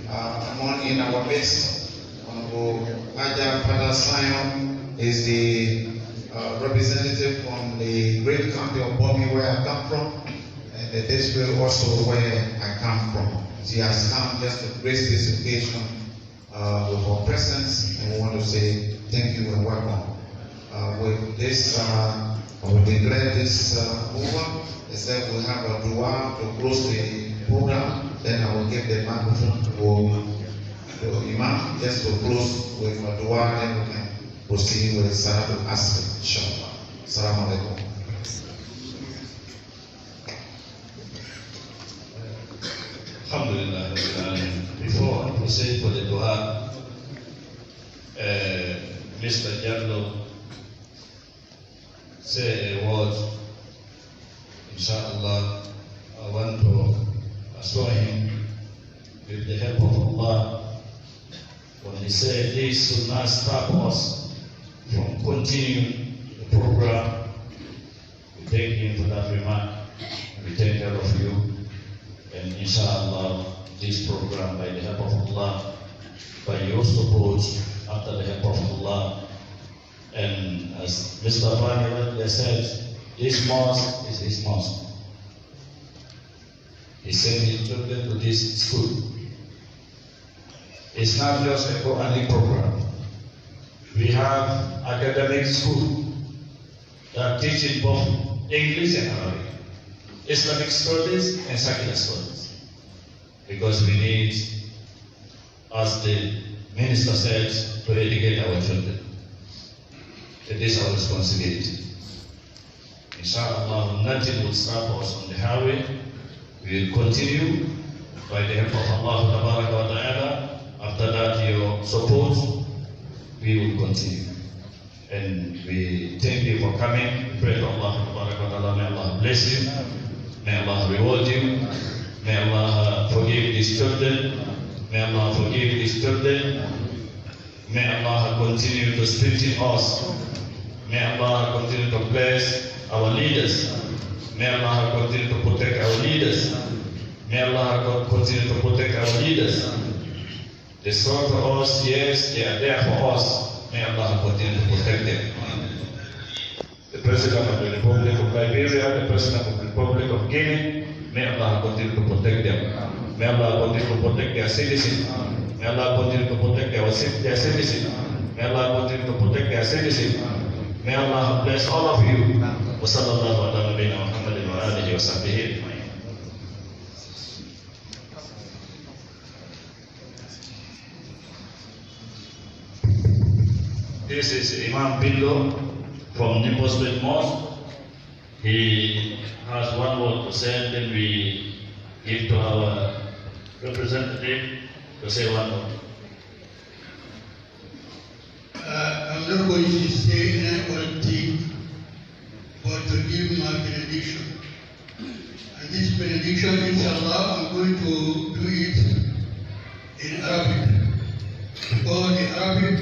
uh, a man in our midst. Honorable Aja Father Sion is the uh, representative from the great county of Bomi, where I come from, and the district also where I come from. She has come just to grace this occasion uh, with our presence, and we want to say thank you and welcome. Uh, with this, uh, I will declare this uh, over. It said we have a dua to close the program. Then I will give the microphone to, to Imam just to close with a dua. Then we can proceed with Salatul Asr, inshallah. Assalamu alaikum. Alhamdulillah Rabbil Alamin. Before I proceed for the dua, uh, Mister Jallo say a word. Inshallah, I want to assure him with the help of Allah. When he said this should not stop us from continuing the program, we thank him for that remark. We thank all of you. And inshallah, this program, by the help of Allah, by your support, after the help of Allah, and as Mister Bani rightly said, this mosque is his mosque. He sent his children to this school. It's not just a Quranic program. We have academic school that teach in both English and Arabic, Islamic studies and secular studies, because we need, as the minister said, to educate our children. It is our responsibility. Inshallah, nothing will stop us on the highway. We will continue by the help of Allah Tabaraka wa Ta'ala. After that, your support, we will continue. And we thank you for coming. We pray to Allah Tabaraka wa Ta'ala, may Allah bless you. May Allah reward you. May Allah forgive these children. May Allah forgive these children. May Allah continue to strengthen us. May Allah continue to bless our leaders. May Allah continue to protect our leaders. May Allah co- continue to protect our leaders. They serve for us, yes, they are there for us. May Allah continue to protect them. The President of the Republic of Liberia, the President of the Republic of Guinea, may Allah continue to protect them. May Allah continue to protect their citizens. May Allah continue to protect their, ci- their citizens. May Allah continue to protect their citizens. May Allah bless all of you. وصلى الله على نبينا محمد وآله وصحبه أجمعين. This is Imam Billo from Nimbo Street Mosque. He has one word to say, and then we give to our representative to say one word. Uh, I'm not going to say any other thing, but to give my benediction. And this benediction, inshallah, I'm going to do it in Arabic. Because the Arabic,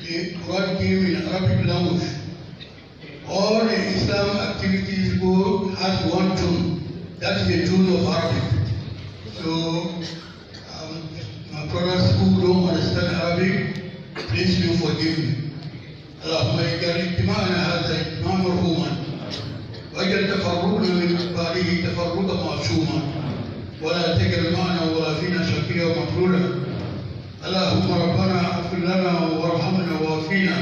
the Quran came in Arabic language. All the Islam activities go has one tune. That's the tune of Arabic. So, um, my brothers who don't understand Arabic, please do forgive me. اللهم اجعل اجتماعنا هذا اجتماعا مرحوما، واجعل تفرقنا من بعده تفرقا معصوما، ولا تجعل معنا ولا فينا شقيا ومطرودا. اللهم ربنا اغفر لنا وارحمنا وعافنا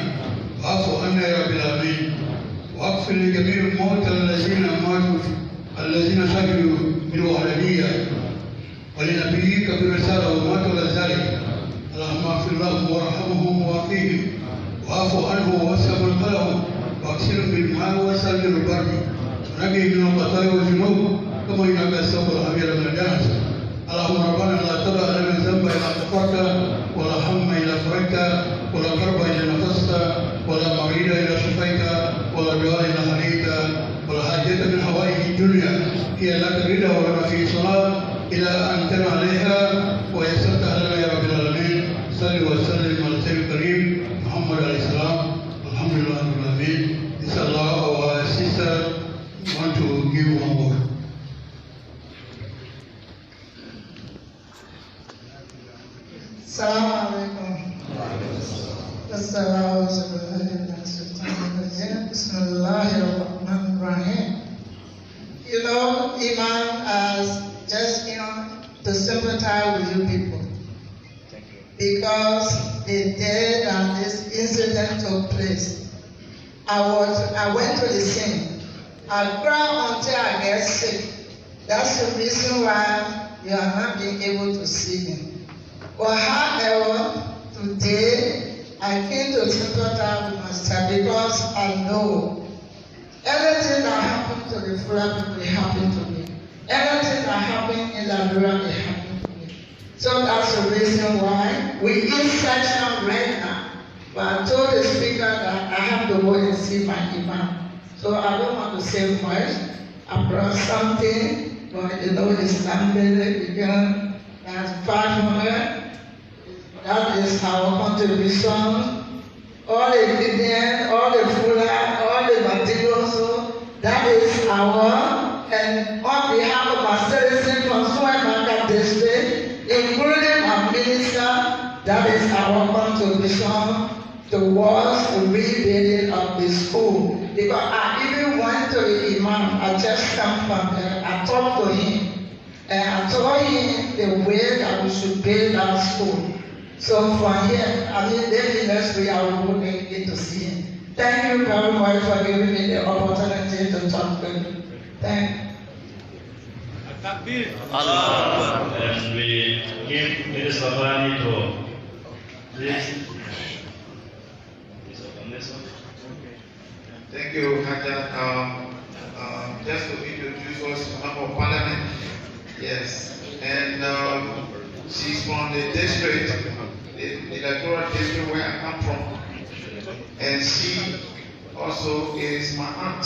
واعف عنا يا رب العالمين، واغفر لجميع الموتى الذين ماتوا الذين شهدوا بالوحدانية ولنبيك بالرسالة وماتوا على ذلك. اللهم اغفر لهم وارحمهم وعافهم واعف عنهم ووسع مدخلهم واغسلهم بالماء والثلج والبرد ونقهم من الخطايا والذنوب كما ينقى الثوب الأبيض من الدنس. اللهم ربنا لا تدع لنا ذنبا إلا غفرته ولا هما إلا فرجته ولا كربا إلا نفسته ولا مريضا إلا شفيته ولا دعاء إلا هديته ولا حاجة من حوائج الدنيا هي لك الرضا ولنا فيه الصلاح إلى أن تنا عليها ويسرتها لنا يا رب العالمين. Salli wa sallim ala sayyidil karim Muhammad alayhi salam. Alhamdulillah rabbil alamin. Inshallah, our sister want to give one word. السلام عليكم. السلام عليكم. بسم الله الرحمن الرحيم. You know, Imam has just, you know, to sympathize with you people. Because the day that this incident took place, I was, I went to the scene. I cried until I get sick. That's the reason why you are not being able to see me. But however, today I came to sympathize with myself because I know anything that happened to the Fulani people, it happened to me. Anything that happened in Liberia, it happened to me. So that's the reason why we in section right now. But I told the speaker that I have to go and see my imam. So I don't want to say much. I brought something, but you know, it's Lambele, we got, that's five hundred. That is our contribution. All the Indian, all the Fula, all the Matigoso, that is our, and on behalf of my citizens from Suwaimanka District, including my minister, that is our contribution towards the rebuilding of the school. Because I even went to the imam, I just come from there, I talked to him. And I told him the way that we should build our school. So from here, I mean, maybe next week I will go there again to see him. Thank you very much for giving me the opportunity to talk with you. Thank you. As we give Minister Bani to please. Thank you, Haja. Um, um, just to introduce us to Member of Parliament. Yes. And um, she's from the district, the, the electoral district where I come from. And she also is my aunt.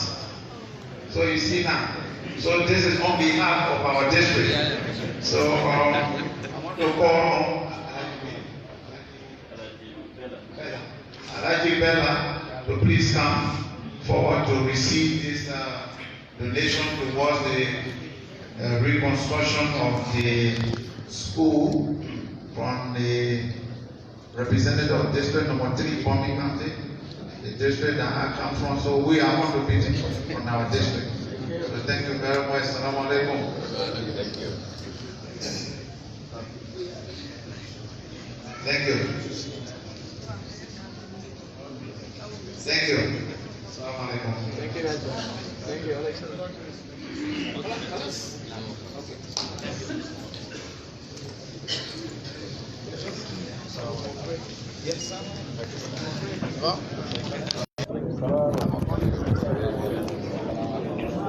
So you see now. So this is on behalf of our district. So um, I want to call on Alhaji Bella to please come forward to receive this uh, donation towards the uh, reconstruction of the school from the representative of district number three, Bombay County, the district that I come from. So we are contributing from our district. So thank you very much. Assalamu alaikum. Thank you. Thank you. Assalamu alaikum. Thank you, Doctor. Thank you, Alex. Yes, sir.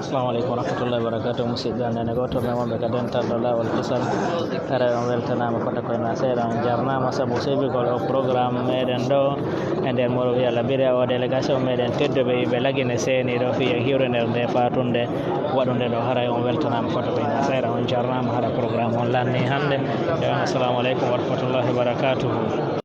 Assalamu aleykum wa rahmatullahi wa barakatuh. Musidɓe, nene gooto men wonɓe ka dental ɗo laawol kisal. Hara on weltanaama fota koye na seeɗa, on jarnaama sabu sebigol o programme meɗen ɗo e nder Moro Wiya Labiri, o délégation meɗen tedduɓe yiɓe Lagine seeni ɗo fii en hiwre nder nde faatunde waɗunde ɗo. Haray on weltanaama fota koye na seeɗa, on jarnaama hara programme on lanni hannde. Assalamu aleykum wa rahmatullahi wa barakatuh.